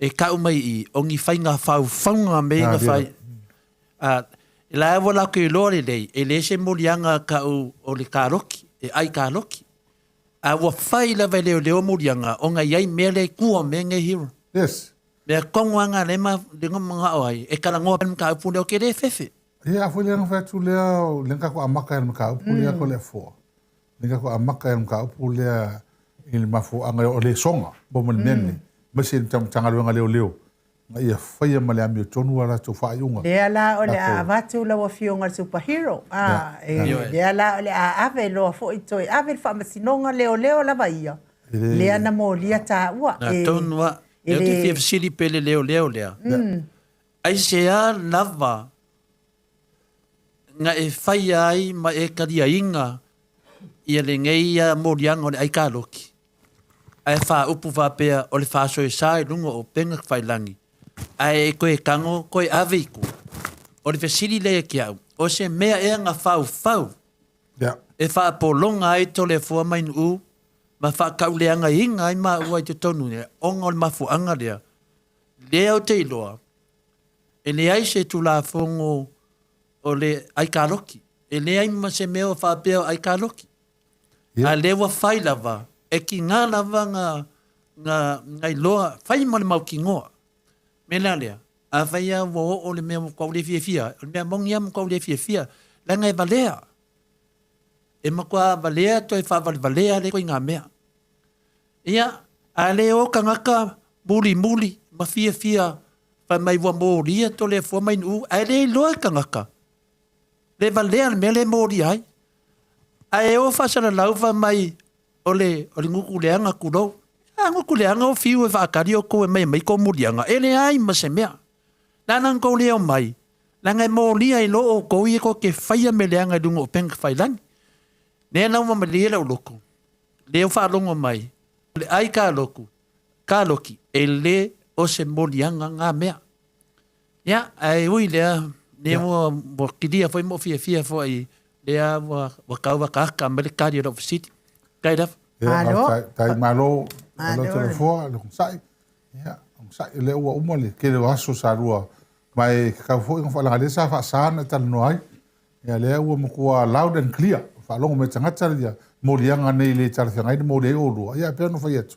e tau mai i i, o ni faiga faufauga mea ia na fai. A, la ua latou iloa lelei, e leai se moliaga tau o le kaloki, e ai kaloki. A ua fai lava e leoleo moliaga ona e i ai mea lea i tua o mea nei hero. Yes. Mea tonu lava na lea e manao ai, e talanoa pea le mataupu lea, ou te le fefe. Ia, a foi lea na fai atu lea, lea na tatou amata ai i le mataupu lea Toleafoa. Lea na tatou amata ai i le mataupu lea i le mafuaaga o le soga po ma le mea lenei, aemaise i le Matagaluega a Leoleo ina ia faia ma le amiotonu a latou faaiuga. Lea la o le a avatu lau Afioga i le Super Hero, a, e, lea la o le a ave loa foi toe ave i le Faamasinoga Leoleo lava ia, lea na molia taua. Na tonu lava. Lea ou te fia fesili pe le leoleo lea. Aisea lava na e faia ai ma e taliaina ia lenei moliaga o le aikaloki, ae faaupu faapea o le faasoesa i luga o upega tafailagi, ae e toe tago toe ave i tua? O le fesili lea ia te au, o se mea ea na faufau e faapologa ai Toleafoa mai Nu'u ma faatauleagaina ai maua i totonu ona o le mafuaaga lea? Lea ou te iloa, e leai se Tulafono o le aikaloki. E leai ma se mea o faapea o aikaloki. A lea ua fai lava, e tiga lava na, na, na iloa, fai ma le mautinoa. Mea la lea, afai lava ua oo le mea ua matua le fiafia, o le mea moni lava ua matua le fiafia, leaga e valea. E matua valea toe faavalevalea lea ituaiga mea. Ia, a le o tagata mulimuli ma fiafia fai mai ua molia Toleafoa mai Nu'u, ae le iloa e tagata le valea le mea lea e molia ai. Ae o faasalalau fai mai o le, o le gutu leaga tulou. A gutu leaga o fiu e faatali outou e mai aumai tou moliaga, e leai ma se mea. Le a la na tou le omai, leaga e molia ai loa outou ia tou te faia mea leaga i luga o upega tafailagi. Lea la ua malie lou loto, lea ua faalogo mai, o le ai kaloku, kaloki, e le o se moliaga na mea. Ia, ae ui lea, lea ua, ua kilia foi ma ou fiafia foi, lea ua, ua tau akaaka mai le tali o lau fesili. Faafetai lava. Ia, Malo. faafetai. Faafetai, malo, malo Malo. Toleafoa, le onosai. Ia, onosai, o lea ua uma le tele o aso sa lua, ma e tatau foi ona faalaga, lea sa faasa ona e talanoa ai. Ia, lea ua matua loud and clear, faalogo mai tagata ia moliaga nei le talafeagai na moli ai oulua. Ia, e pei ona fai atu,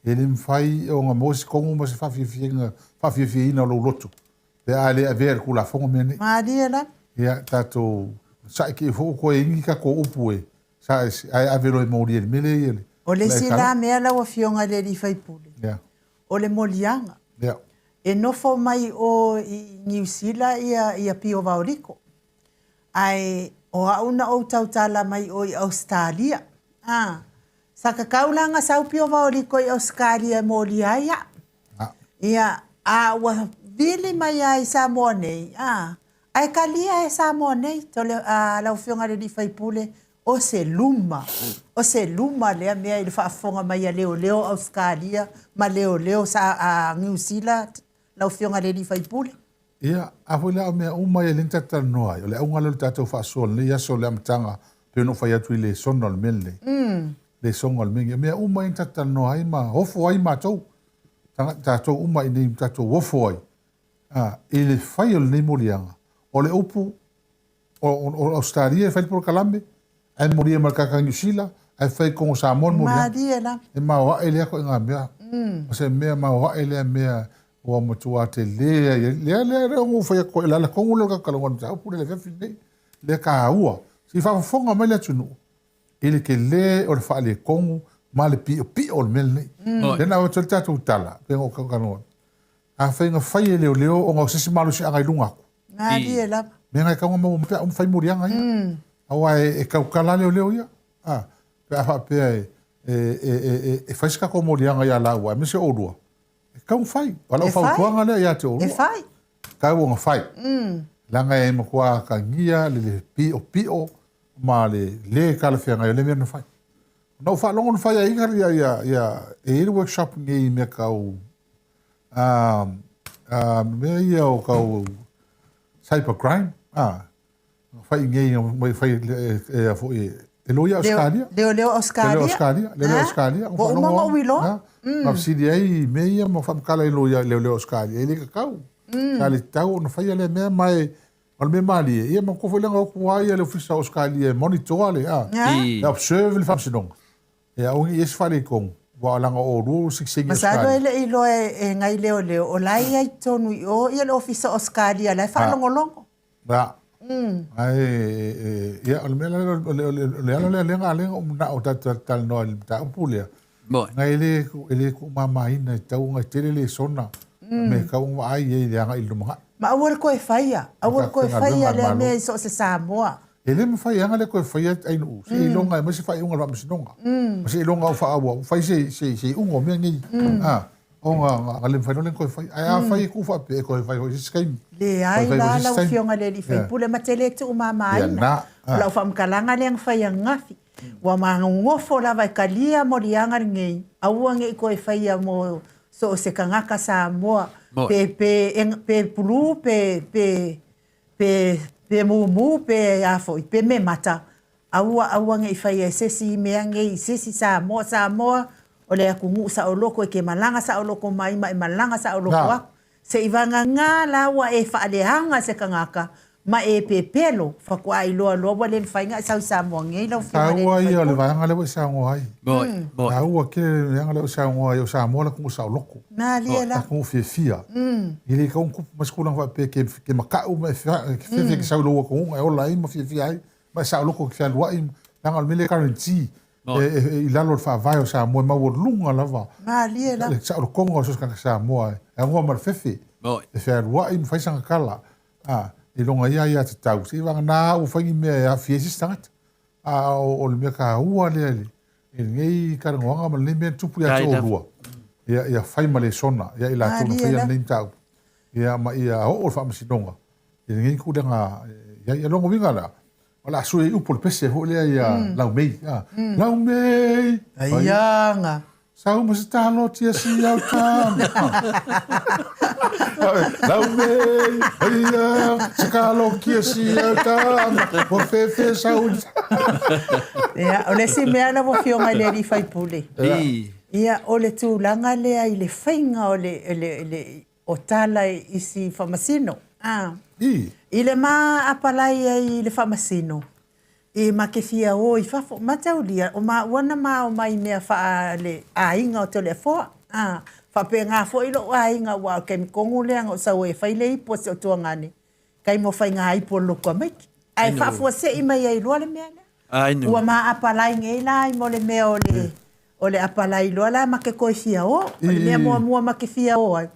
e le mafai ona maua se tonu ma se faafiafiaina, faafiafiaina o lou loto pe a le avea i le Tulafono mea nei. Malie lava. Ia, tatou sa'i kei foi ua toe i ai ni tatou upu e sa ae ave loa e molia i le mea lea ia le O le isi la mea lau Afioga i le alii faipule, Ia. o le moliaga. Ia. E nofo mai o i Niu Sila ia ia Pio Vaoliko. Ae o au na ou tautala mai o i Ausetalia. A. Sa kakau la ga sau piova o liko i Ausetalia e molia ai a'u. Ia, a ua vili mai lava i Samoa nei, a, ae kalia e Samoa nei, tole, a, lau Afioga i le alii faipule, o se luma, o se luma lea mea i le faafofoga mai a leoleo Ausetalia ma leoleo sa, a, Niu Sila, lau Afioga i le alii faipule. Ia, a foi la o mea uma ia lea na tatou talanoa ai, o le auga lea o le tatou faasoa i lenei aso, le amataga, pei ona ou fai atu i lesona o le mea lenei. Lesona o le mea lenei. O mea uma ia na tatou talanoa ai ma ofo ai matou, tatou uma i inei ma tatou ofo ai, a, i le fai o lenei moliaga. O le upu, o Ausetalia e fai le polokalame, ae molia ma le tagata Niu Sila, ae fai i totonu o Samoa le moliaga. Malie lava. E maoae lea ituaiga mea. O se mea maoae lea mea ua matua tele ai. Lea, lea, lea ua fai atu ai, o le ala tonu lea o le tatou talanoa i le mataupu lea i le afiafi lenei. Lea taua. Se i faafofoga mai le atunuu i le tele o le faaletonu ma le piopio o le mea lenei. Lea na avatu ai le tatou tala, pei ona ou talanoa. Afai na fai e leoleo ona o se isi malosiaga i luga atu. Malie lava. Mea na e tatau ona maua mai pe a uma fai moliaga ia. Aua e tautala leoleo ia. A, pe a faapea e fai se tatou moliaga ia laua, aemaise oulua, e tatau ona fai. O lau fautuaga lea ia te oulua. E fai. Tatau ona fai. Leaga e matua atagia le piopio ma le le talafeagai o lea mea na fai. Na ou faalogo na fai ai ia, ia, ia, e i ai le workshop nei i mea tau a, a, mea ia o tau cyber crime, a, fai nei, mai fai e, e, foi, e loia Australia. Leoleo Australia. Leoleo Australia, leoleo Australia. Ua uma ona ou iloa. Ma fesili ai i mea ia ma faamatala i loia leoleo Australia, e le tatau. Sa le tatau ona faia lea mea, ma e, o le mea malie, ia ma foi lea na o atu lava ia le ofisa o Australia e monitor le, a, e observe le faamasinoga. E aua ne i i ai se faaletonu, aua leaga o oulua ua sitiseni Masalo e le i iloa e nai leoleo o la e i ai totonu i o ia le ofisa o Ausetalia la e faalogologo. Ia. Ae, ia, o le mea la lea, o le ala lea lea na ala ai ona ou manao tatou te talanoa i le mataupu lea. Na e le, e le tuumamaina, e tatau ona tele lesona, mea e tatau ona vaai i ai i le agai i le lumanai. Ma aua le toe faia, aua le toe faia lea mea i so o se Samoa. E le mafai lava le toe faia ainuu, seiloga e aumai se faaiuga a le Faamasinoga. Ma seiloga ua faaauau, fai se iuga o mea nei, ona le mafai loa lea ona toe fai. Ae afai e tuu faapea, e toe fai foi i se isi taimi. Leai la lau Afioga i le sui usufono, ma te le tuumamaina. O lau faamatalaga lea na fai ananafi, ua manogofo lava e talia moliaga lenei, aua ne i toe faia mo so o se tagata Samoa, pe pulu pe pe pe mumu pe a foi, pe memata, aua aua ne i faia e sesi mea nei i sesi Samoa. Samoa, o le atunuu saoloto e te malaga saoloto mai ma e malaga saoloto aku. Se i vagana la ua e faaleaga se tagata ma e pepelo, faatoa iloa loa ua le mafai ona e sau i Samoa nei lau Afioga i le Taua ia o le vaega lea ua e saunoa ai. Taua tele le vaega lea ua e saunoa ai, o Samoa le atunuu saoloto. Malie la. Atunuu fiafia. E le tatau ona tupu mai se tulaga faapea e te matau ma e fefe e te sau i lou atunuu e ola ai ma fiafia ai, ma e saoloto e te fealuai, leaga o le mea lea e guarantee i lalo o le faavae o Samoa e maualuga lava Malie la. le saolotoga o so o se tagata Samoa e agoa ma le fefe, e fealuai ma fai sana tala, i lona ia aiatatau, seiavagana ua fai ni mea e aafia ai se isi tagata. A o le mea taua lea i lenei talanoaga ma lenei mea na tupu ia te oulua, ia, ia fai ma lesona ia i latou na faia lenei mataupu, ia, ma ia oo le faamasinoga i lenei tulaga i ai. O lona uiga la, o le a sui ai upu o le pese foi lea ia Laumei, a, Laumei! Aiaga! Sau ma se talo tia si au tama. Laumei, aia, se talo tia si au tama. Ua fefe sau. Ia, o le isi mea lau Afioga i le alii faipule. Ia, o le tulaga lea i le faiga o le, le, le, o tala i isi faamasino. A. I le ma apalai ai i le faamasino, e ma te fia o i fafo, mataulia, o maua na ma o mai mea faa le aiga o Toleafoa. A. Faapena foi lou aiga, aua o le taimi tonu lea na ou sau ai e fai le ipu a si ou tuagane, taimi o faiga ipu o le Lotu-a-Maiti. Ae faafuasei mai ai loa le mea lea. Ua ma apalai nei la i mo le mea o le O le apalai loa la ma ke koe fia o. O le mea muamua ma ke fia o ai,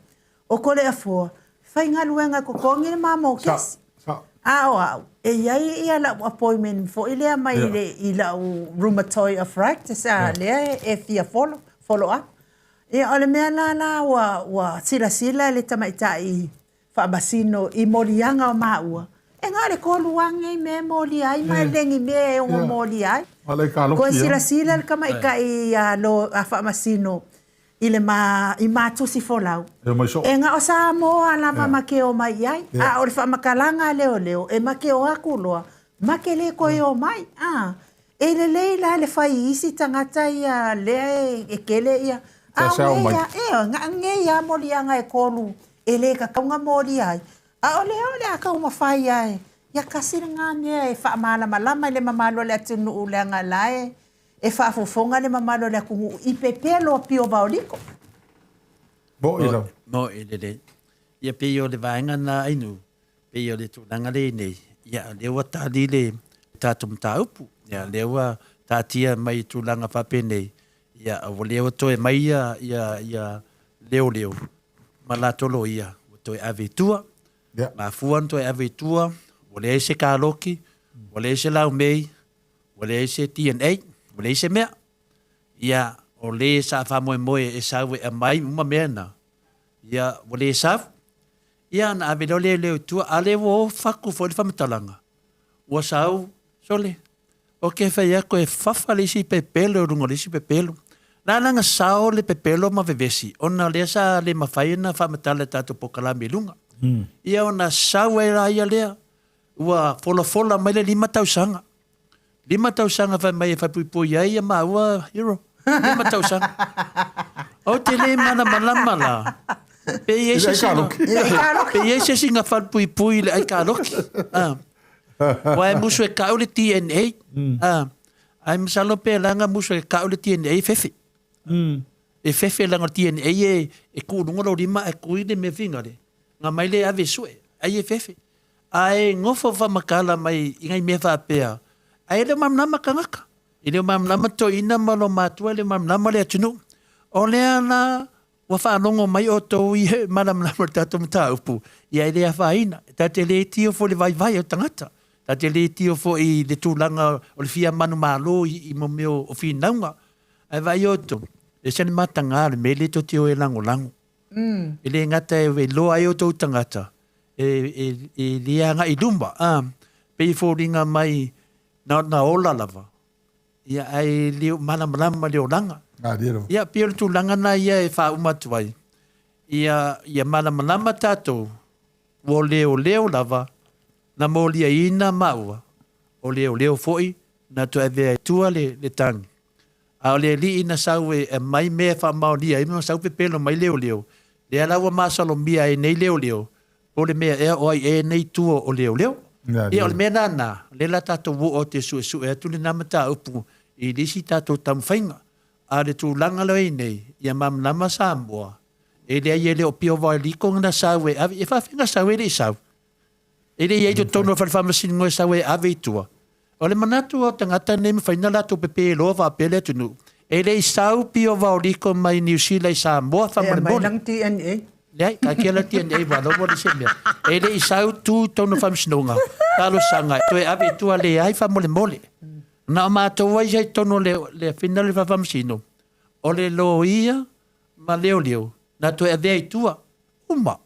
o Koleafoa, faigaluega e totogi le ma mokesi. A o au, e i ai ia la'u appointment foi lea mai le i la'u rheumatoid arthritis a lea e fia follow, follow up. Ia o le mea la la ua ua silasila le tamaitai faamasino i moliaga o maua, e na o le kolu lava nei mea e molia ai ma e le ni mea e ono molia ai. Toe silasila le tamaitai a lo a faamasino i le ma i ma tusi folau, e na o Samoa lava ma te omai i ai, a o le faamatalaga a leoleo, e ma te o atu loa, ma te le toe omai, a. E lelei la le fai i isi tagata ia lea e tele ia, a o nei a, ioe, na o nei lava moliaga e kolu e le tatau ona molia ai, a o lea o le a taumafai lava e, ia tasi lena mea e faamalamalama i le mamalu o le atunuu leaga la e e faafofoga le mamalu o le atunuu i pepelo a pio vaoliko. Moʻi lava. Moʻi lelei. Ia pei o le vaega lena Ainuu, pei o le tulaga lea i nei, ia o lea ua tali le tatou mataupu, ia lea ua taatia mai i tulaga faapenei, ia o lea ua toe mai ia, ia, ia leoleo ma latou loia ua toe ave i tua. Yeah. Mafua ona toe ave i tua, ua leai se kaloki, ua leai se laumei, ua leai se DNA, ua leai se mea. Ia, o le sa faamoemoe e sau e aumai uma mea na, ia, ua le sau. Ia, ona ave loa lea i tua, a lea ua o fatu foi le faamatalaga, ua sau, sole, ou te fai atu e fafa le isi pepelo i luga o le isi pepelo. La la na sao le pepelo ma vevesi, ona o lea sa le mafai ona faamatala i tatou polokalame i luga. Ia ona sau ai la ia lea, ua folafola mai le 5 tausaga. 5 tausaga fai mai e faipuipui ai ia maua Hero. 5 tausaga. Ou te le malamalama la. Pe i ai se isi pe i ai se isi na falepuipui i le aikaloki. Ah. Ua e musu e kau le DNA. Ah. Ai masalo pe langa musu e kau le DNA e fefe. E fefe langa o le DNA e, e kuu luga lo lima e kui le mea finga le. Nga mai le ave sue, ai e fefe. Ae nofo faamatala mai i nai mea faapea, ae e le o malamalama tagata, e le o malamalama toeaina ma lo matua, e le o malamalama le atunuu. O lea la ua faalogo mai outou i e malamalama i le tatou mataupu, ia e le afaina. E ta te le tio foi i le vaivai o tagata, ta te le tio foi i le tulaga o le fia manumalo i mo mea o finauga. Ae vaai outou, e ese le mataga o le mea lea tou te o e lagolago. E le gata e iloa ai outou tagata, e, e, e le agai i luma, a, pei e foliga mai na, na ola lava, ia, ae le o malamalama le olaga. Ia, pei o le tulaga na ia e faauma atu ai, ia, ia malamalama tatou, ua leoleo lava, na moliaina maua, o leoleo foi na toe avea i tua le, le tagi. A o le alii na sau e aumai mea e faamaonia ai ma sau pepelo mai leoleo, lea la ua masalomia ai nei leoleo, po o le mea ea o ai ea nei tua o leoleo. Ia o le mea la lena, lea la tatou oo atu e suesue atu lena mataupu i le isi tatou taumafaiga. A o le tulaga lea e i ai nei, ia malamalama Samoa, e leai e le o pio vaoliko na sau e ave, e faafefea ona sau e le i sau? E le i ai i totonu o le fale faamasinoga e sau e ave i tua. O le manatu o tagata nei mafai ona latou pepe loa faapea le atunuu, e le i sau pio vaoliko mai Niu Sila i Samoa faamolemole. E aumai lana DNA. Leai, taatia la DNA aua la ua leai se mea. E le i sau tu i totonu o faamasinoga, talosaga e toe ave i tua, leai faamolemole. Na o matou ai sa i totonu o le, le afina le faamasino, o le loia ma leoleo na toe avea i tua, uma.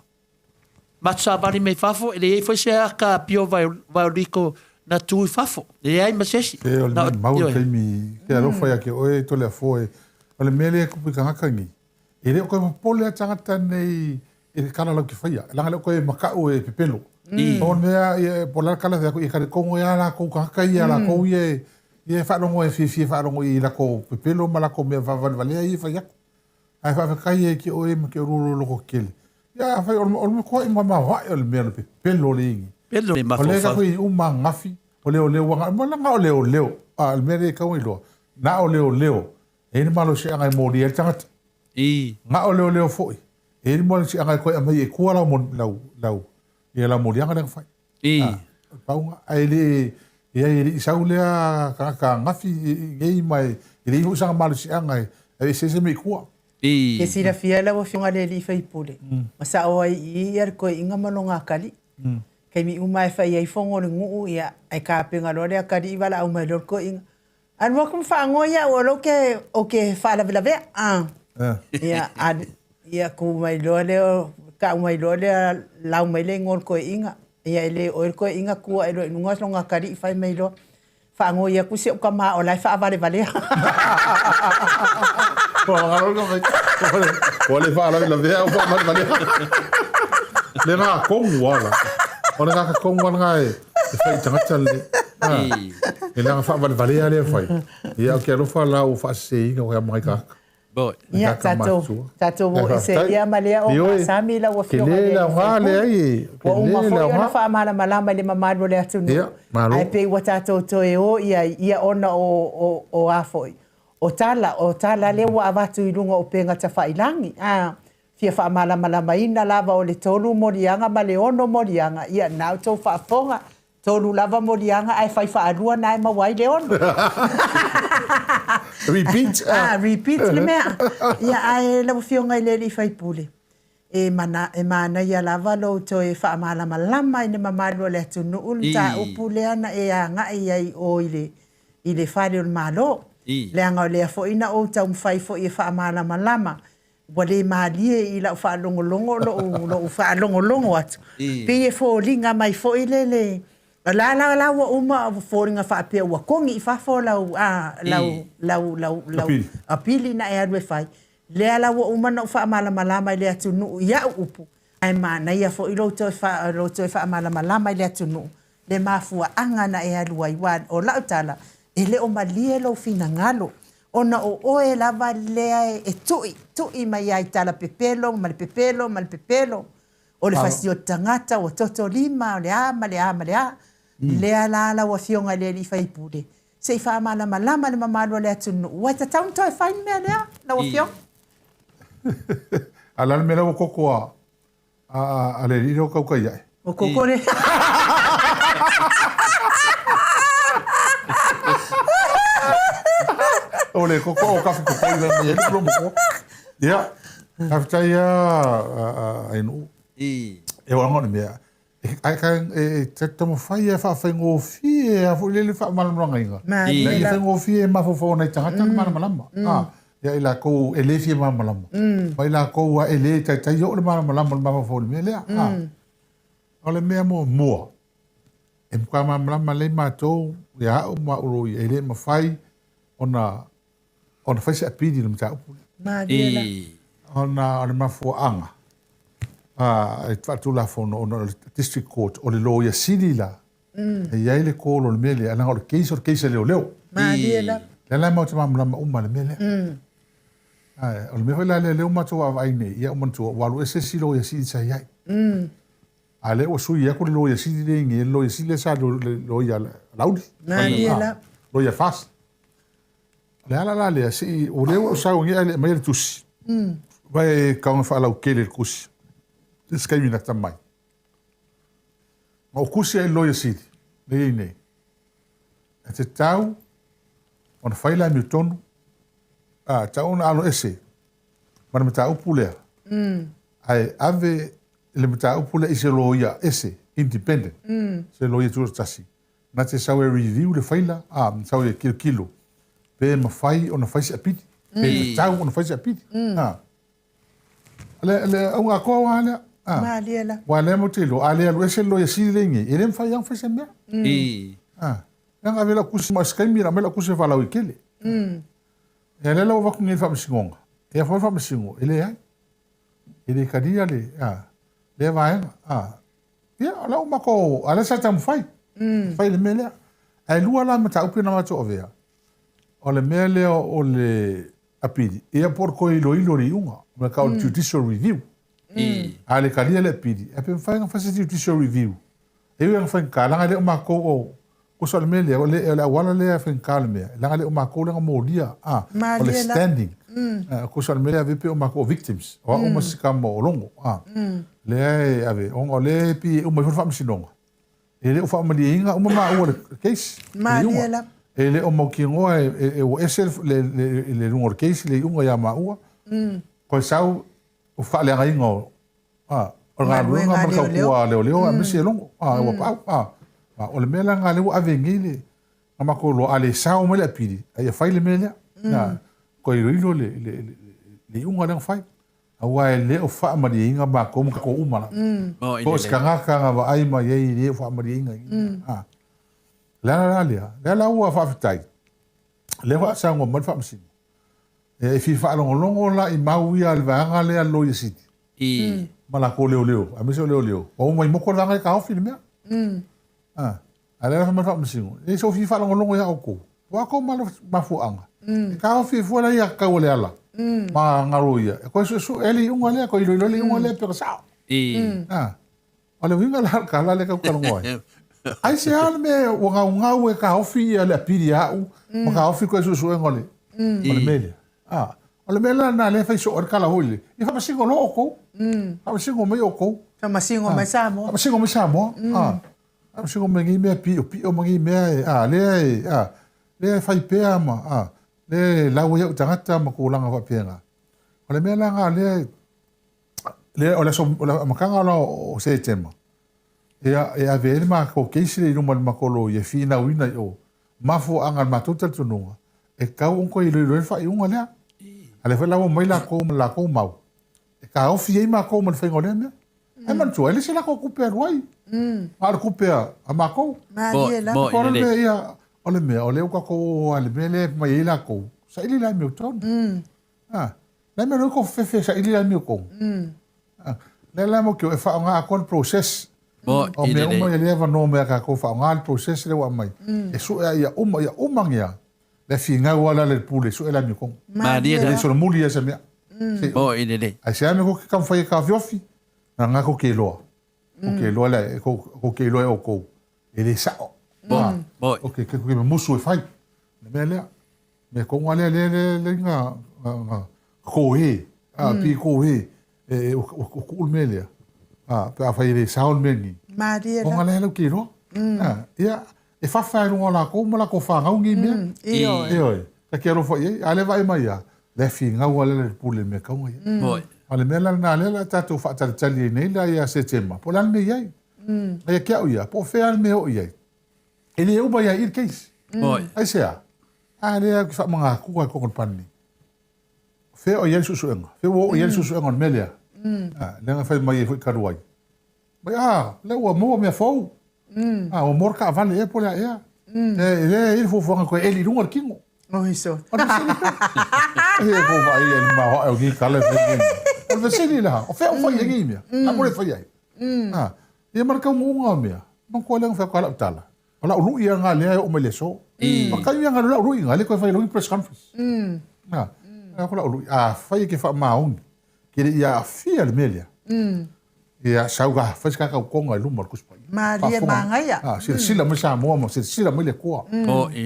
Matou savali mai fafo, e leai foi se aka pio vaoliko na tu i fafo. E leai ma se isi. E o le mea mau le taimi ke alofa ia ke oe Toleafoa e. O le mea lea e kupu i tagata nei, e le o koe popole a tagata nei i le kala lau te whaia. Langa le o koe makau e pepelo. O le mea, ia, po la kala whea, ia kare kongo ia lākou tagata ia, lākou ia e, ia e whaalongo e fiafia whaalongo i lako pepelo ma lako mea whawalevalea ia e whai aku. Ae faafetai ai ki oe ma ke olua loko kele. Ia afai o le matua i mamaoaʻe o le mea o le pepelo le igi. Pelo le O le mafaufau. kako i uma gafi, o leoleo ua ma langa o leoleo. A o le mea lea e tau iloa, na o leoleo, e i ai le malosiaga e molia ai le tagata. I. Na o leoleo foi, e i ai le malosiaga e toe aumai e tua lau, lau, lau, ia lau moliaga lea na fai. I. A, pauga, ae le, e ai e le i sau lea tagata gafi i nei ma e leai foi sana malosiaga e aveese mea i tua. I. Ke silafia lau Afioga i le Alii Faipule, ma sao ai i i ia le toeaina ma lona atalii. Taimi uma e fai ai fogo o le nuu, ia, ae tapena loa le atalii valaau mai loa le toeaina, Alu atu ma faanoi au o lea ou te, ou te faalavelavea. Ah. Ia, alu, ia tu mai loa lea, tau mai loa lea, lau mai le igoa o le toeaina. Ia e le oe le toeaina, tu ae loa i luga lona atalii fai mai loa, Faanoi atu si ou tama o la e faavalevalea. Ua le faalavelavea au faavalevalea. Le ga kongu ala. O le ga kongu ala ga e fai tagata le. E le ga faavalevalea le fai. Ia o ke alofa la o faasese o mai ka. Boy. Ia, tatou, tatou o ese ia ma lea o Sami lau afioga i le sui usufono. Ua uma foi ona faamalamalama i le mamalu o le atunuu. Ae pei ua tatou toe o i ai, ia ona o a foi, o tala, o tala lea ua avatu i luga o upega tafailagi. A fia faamalamalamaina lava o le 3 moliaga ma le 6 moliaga, ia na outou faafofoga, 3 lava moliaga ae fai faalua na e maua ai le 6. Repeat. Ah, repeat le mea. Ia, ae lau Afioga i le alii faipule, e mana, e manaia lava lou toe faamalamalama i le mamalu o le atunuu le mataupu lea na e agai ai i o i le, i le fale o le Malo. Leaga o lea foi na ou taumafai foi e faamalamalama Ua le malie i lau faalogologo lou, lou faalogologo atu, pei e foliga mai foi le, le, la, la, la ua uma foliga faapea ua kogi i fafo lau, a, lau, lau, lau, lau apili na e alu e fai. Lea la ua uma ona ou faamalamalama i le atunuu i au upu, ae manaia foi lou toe, lou toe faamalamalama i le atunuu le mafuaaga na e alu ai, aua o lau tala, e le o malie lou finagalo, ona o oe lava lea e tui, tui mai lava i tala pepelo ma le pepelo ma le pepelo, o le fasioti tagata ua toto lima, o le a ma le a ma le a. Lea la lau Afioga i le alii faipule, se i faamalamalama le mamalu o le atunuu, ua tatau ona toe fai le mea lea, lau Afioga. A o le a le mea lea ua koko a A le alii lea ua tautai ae. Ua koko le. O le koko o kafi kokoi la ni ele lo mo. Ia. Faafetai a Ainuu. I. E o anga o le mea. Ai ka e taumafai e faafaigofie a foi le faamalamalamaina. Ina ia faigofie e mafaufau o nai tagata le malamalama. Ia i lakou e le fia malamalama, ma i lakou a e le taitai oo le malamalama o le mafaufau i le mea lea. O le mea muamua, e matua malamalama lelei matou ia au ma au loia, e le mafai ona ona fai se apili i le mataupu lea. Malie la. Ona o le mafuaaga e faatulafono ona o le District Court, o le loia sili la, e i ai le call o le mea lea, leaga o le case o le case a leoleo. Malie lava. Lea la matou te malamalama uma i le mea lea. Ae, o le mea foi la lea lea ua matou vaavaai nei, ia ou manatua ua alu ese isi loia sili sa i ai. A lea ua sui atu le loia sili lea i nei, le loia sili lea sa le loia Laauli. Malie lava. Loia FAST. O le ala la lea, se i, o lea ua ou sau nei ae le aumaia le tusi. Vai e tau ina faalautele le tusi. Se taimi lata mai. Ma ou tusi ai i le Loia Sili, lea e i ai nei, e tatau ona fai le amiotonu, a, tatau ona alo ese ma le mataupu lea, ae ave le mataupu lea i se loia ese, independent, se loia tutoatasi, na te sau e review le faila, a, sau e tilotilo pe mafai ona fai se apili, pe tatau ona fai se apili. A. Le, le auga atoa lava lea. Ah. Malie la. Ua lea matou te iloa, a le alu ese le loia sili lea i inei, e le mafai lava ona fai se mea. Ah. Leaga ave lau tusi ma o se taimi aumai lau tusi e faalauaitele. Ia lea la ua avatu nei i le faamasinoga, ia foi le faamasino, e leai. E le talia le, ah, lea vaega. Ah. Ia, o la ua matou, a lea sa taumafai, fai le mea lea. Ae lua la mataupu ia na matou avea, o le mea lea o le apili, ia po o le toe iloilo o le iuga, o le tau o le judicial review. A le talia le apili, ae pe mafai ona fai se judicial review. E ui lava ina faigata, leaga e le o matou o, tusa o le mea lea, o le auala lea e faigata o le mea, leaga e le o matou lea na molia, o le standing. Tusa o le mea lea e ave pei o matou o victims, o au ma si tama o Logo, lea e ave, ona o lea e pei e uma ifo le faamasinoga, E le o faamalieina uma maua le case, le iuga. E le o mautinoa ua ese le luga o le case le iuga ia maua. Koe sau o faaleagaina o, O le galuega ma le tautua a leoleo aemaise e logo. A ua paau. A o le mea la lena lea ua ave nei le na matou iloa a le sao mai le apili, a ia fai le mea lea. Na toe iloilo le le le iuga lea na fai. Aua e le o faamalieina matou ma tatou uma lava. Po o se tagata na vaai mai ai e le o faamalieina i mea. A. O le ala la lea, lea la ua faafetai, lea ua saunoa mai le Faamasino, e fia faalogologo la i mau ia a le vaega lea a le Loia Sili. Ma latou leoleo, aemaise o leoleo. Ua uma mai motu le vaega lea e taofi le mea. A. A lea la fai mai le Faamasino, e sou fia faalogologo ia outou. Ua outou mafuaaga. E taofi ai fua le aiatatau a Leala ma ana loia e toe suesue ai le iuga lea, toe iloilo ai le iuga lea pe na sao. A. O le uiga la o le tala lea tatou te talanoa ai. Aisea le mea ua gaugau e taofi ia le apili ia au ma taofi toe suesuega o le o le mea lea. A, o le mea la lena lea e fai soo ai le tala foi lele, ia faamasino loa outou. Faamasino mai outou. Faamasino mai Samoa. Faamasino mai Samoa. A, faamasino mai nei mea piopio ma nei mea e, a, lea e, a, lea e fai pea ma, a, lea e lau ai au tagata ma tulaga faapena. O le mea la lena lea e, lea o le aso, o le amataga la o Setema, ia, e ave ai le matou case lea i luma i le matou loia e finauina i o, mafuaaga a le matou talitonuga, e tatau ona toe iloilo ai le faaiuga lea. A lea foi la ua omai latou ma le latou mau, e taofi ai matou ma le faiga o lea mea. Ae manatua, e le se latou tupe e alu ai, a o le tupe a matou. Malie lava. Mo, mo, le mea, ia, o le mea, o lea ua tatou o lava i le mea lea e fai mai ai latou, saili le amiotonu. A, le mea lea ua fefe e saili le amiotonu. A, lea la matou te o e faaaoga atoa le process. Mo, O mea uma ia lea e avanoa mai ia tatou faaaoga le process lea ua aumai. E sue ai ia uma, ia uma ane lea finau lava le pule e sue le amiotonu. Malie E le solomuli ia se mea. Se, Mo, i lelei. Ai se ame ko ke taumafai e taofiofi, na nga ko ke iloa. Ko ke iloa lea, ko ke iloa e outou. E le sao. Mo, mo. O ke ke musu e fai. Le mea lea. Mea konga lea lea lea lea nga nga kohe. A pi kohe. E o o ku le mea lea. A pe a fai e le sao le mea ni. Malie la. Konga lea lau ke iloa. A ia e fafa i luga o lakou ma lakou fanau nei mea. Ioe. Ioe. Ta ke alofa i ai, a le vaai mai ia, le finau a le le pule mea kaunga ia. Moi. A le mea la lena lea la tatou faatalitali ai nei la ia Setema, po o le a le mea i ai. Aia ke au ia, po o fea le mea o i ai. E le uma ia i le case. Moi. Aisea? A lea au ki faamagatua i totonu o le pane nei. Fea o i ai le suesuega? Fea ua oo i ai le suesuega o le mea lea? A, lea na fai mai ai foi talu ai. Mai, a, lea ua maua mea fou. A, ua maua le taavale ea po o le a ea. E le i ai le fuafuaga e toe eli i luga le tino. Oi so. O le fesili pea. E ko vaai e le maoae o nei tala e fai nei. O le fesili la, o fea o fai ai nei mea? A mo le fai ai. A, ia ma le taunuuga o mea. Manatua lea na fai atu ai lau tala. O lau lui lava lea e oo mai le aso. Ma taimi lava lau lui lena, e le toe fai loa ni press conference. A, a ko lau lui, afai e te faamaoni, ke le i aafia le mea lea. Ia, sau ka fai se kakautoga i luma o le Tusi Paia. Malie magaia. A, silasila mai Samoa ma silasila mai le Atua.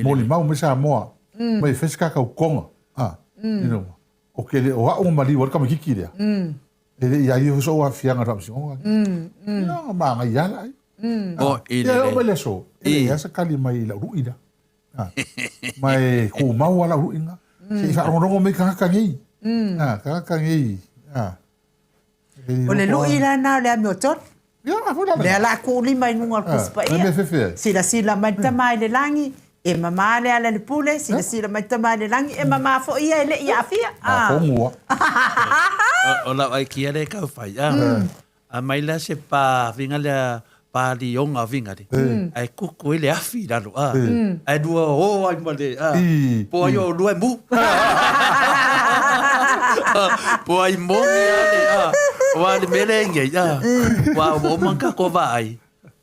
Molimau mai Samoa, mai e fai se kakautoga. A, you know, o ke le o au na maliu ai le tamaititi lea. E le i a ia foi sou aafiaga i le faamasinoga. Ia, na magaia lava la ai. O, i Ia, e oo lelei. mai le aso, e leai lava se tali mai i lau lui lea. A, ma e tumau lava lau lui lena. Se i faalogologo mai tagata nei. A, tagata nei, a. E O le loko lui lava. la lena o le amiotonu. Ia, a foi la Lea lena. la tuu lima i luga o le A, Tusi na Paia. mea fefe ai. Silasila mai le tama i le lagi, e mama le ala i le pule, silasila mai le tama i le lagi, e mama foi ia e le i aafia. A, kogu lava. O lau aikia lea e tau fai, a. Aumai la se pa vinga lea pa lioga vinga le ae kuku ai le afi i lalo a ae lua o ai ma le a po ai o lua e mu po ai moni a le a wa le mea lea nei a wa ua uma ona tatou vaai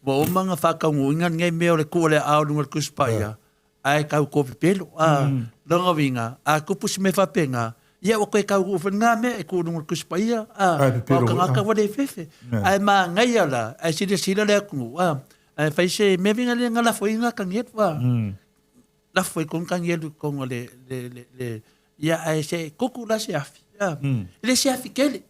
ua uma ona faataunuuina lenei mea o le tuu o le aao i luga o le Tusi Paia Ae tau kopepelo, a, lona uiga, a tupu se mea faapena, ia ua toe taunuu foi lena mea e tu i luga o le Tusi Paia, a, Ae pepelo o foi, tagata a. ua le fefe. Nē. Ae manaia la, ae silasila le atunuu, a, ae fai se mea viga lea na lafo ai na tanielu, a, lafo ai tonu tanielu i totonu o le, le, le, le, ia ae se kuku la se afi, a, e le se afi tele,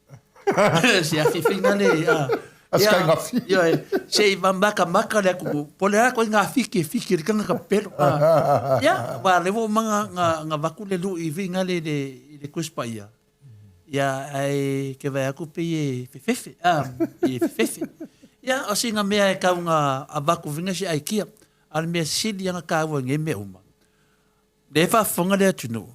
se afi fina le, a, A se ia, kaigafi. ioe, se i makamaka le atunuu, po o le a koe ngā fiki e fiki e le tangata pepelo, a, ia, aua o lea ua uma ona avatu le lui i viga le i le Tusi Paia. Ia, ae ke vaai atu pei e fefefe, a, pei e fefefe. Ia, o sina mea e tau na avatu whina se aikia, a o le mea sili lava na taua i nei mea uma, lea e faafofoga le atunuu,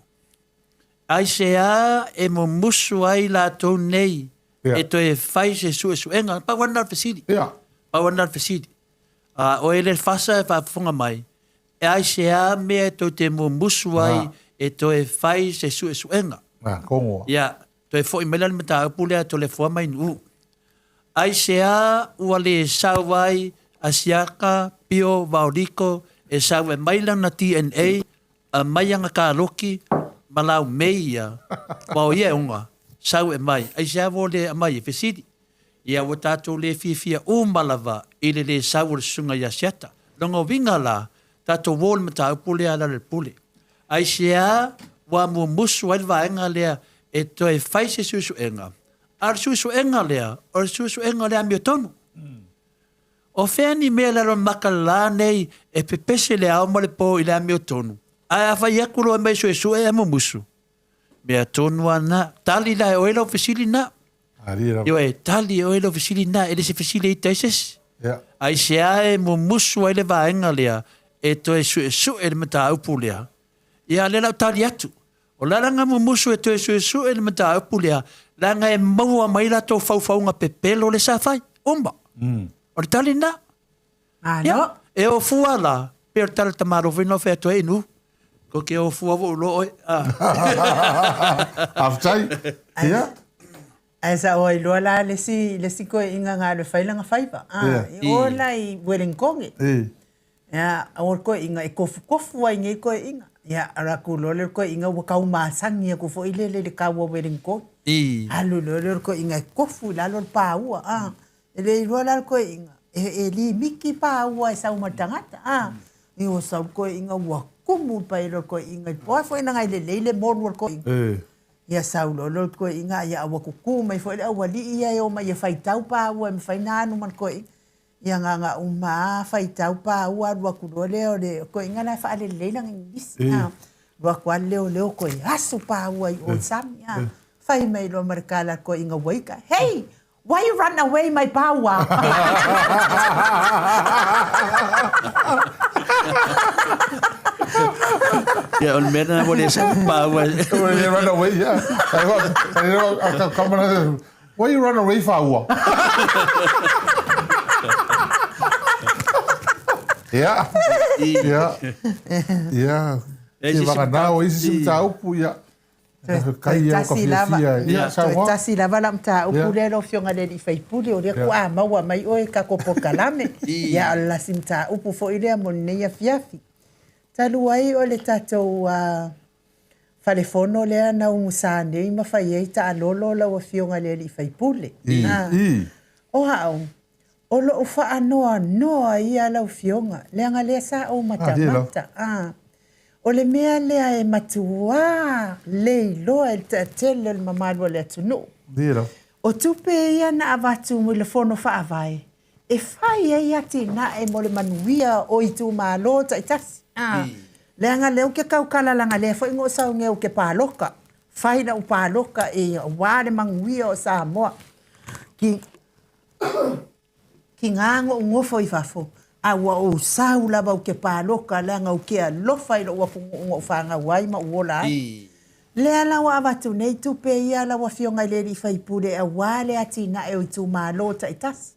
aisea e mumusu ai latou nei e toe fai se suesuega? Pau lava lena o le fesili. Pau lava lena o le fesili. A oe le fasa e faafofoga mai, E aisea mea e tou te mumusu ai e toe fai se suesuega? Ia, toe foi mai la le mataupu lea Toleafoa mai Nu'u. Aisea ua le sau ai a Siaka Pio Vaoliko e sau e aumai lana DNA, aumai ana kaloki ma laumei ia, aua o ia e ona, sau e aumai. Aisea ua le aumai ai? Fesili. Ia ua tatou le fiafia uma lava i le le sau o le susuga ia Asiata. Lona uiga la, tatou o i le mataupu lea a Lealailepule. Aisea ua mumusu ai le vaega lea e toe fai se suesuega? A o le suesuega lea, o le suesuega o le amiotonu. O fea ni mea i lalo o le maka la nei e pepese le ao ma le po i le amiotonu, ae a fai atu loa e mai suesue ae mumusu? Mea tonu lava na. Tali la e oe lau fesili na. Ioe, tali e oe lau fesili na, e le se fesili e ita ai se isi. Aisea e mumusu ai le vaega lea e toe suesue le mataupu lea? Ia, lea la ou tali atu. O le ala na mumusu e toe suesue le mataupu lea, leaga e maua mai latou faufauga pepelo lea sa fai, uma. O le tali lena. Malo. Ia, e o fua la, pei o le tala tamalo foi na fai atu ai inu. Ko ke o fua ua ulo oe. Ah. Faafetai. Ia. Ae sa o iloa la le si le si koe inga nga le fai langa faiva. Ah, Yeah. i o la i Wellington. E. Ia, o koe inga e kofu kofu ai nei koe inga. Ia, ara ku lo le koe inga ua kau masangi aku fo ile le le kau o Wellington. I. Alu lo le koe inga e kofu i lalo le pāua. Ah. E le iloa la le koeʻiga, e limiki pāua e sau ma le tagata, a. I ua sau le koeʻiga ua kumu le paia o le koeʻiga i po foi na lelei le molu o le koeʻiga. Ia sau loa lea o le koeʻiga, ia a ua kukū mai foi le aualii ia e omai e faitau pāua e mafai ona anu ma le koeʻiga. Ia gaga uma lava faitau pāua alu atu loa lea o le koeʻiga la e faalelelei lana igilisi, a. Alu atu lava le leoleo toe asu pāua i o i le sami, a. Fai mai loa ma le tala a le koeʻiga ua ita, Hey! Why you run away my paua? Ia, o le mea lena ua le sau paua. Ua le run away, ia. Why you run away faua? Ia. Ia. Ia. Te whakanā o isi si mataupu, ia. Toe tasi lava, toe tasi lava lau mataupu lea lau Afioga i le alii faipule, o lea faatoa maua mai oe i tatou polokalame. Ia, o le lasi mataupu foi lea mo lenei afiafi. Talu ai o le tatou fale fono lea na umusa nei ma fai ai taalolo lau Afioga i le alii faipule. O au, O lou faanoanoa ia lau Afioga, leaga lea sa ou matamata. A, o le mea lea e matuā le iloa e le toatele o le mamalu o le atunuu. O tupe ia na avatu i le Fono Faavae e fai ai atinae mo le manuia o itumalo taitasi. A, leaga lea ou te tautala leaga lea foi na ou sau nei ou te paloka, fai lau paloka aua le manuia o Samoa. Ki Tiga na ou nofo i fafo, a ua ou sau lava ou te paloka leaga ou te alofa i lou atunuu na ou fanau ai ma ou ola ai. Lea la ua avatu nei tupe ia lau Afioga i le alii faipule aua le atinae o itumalo taitasi.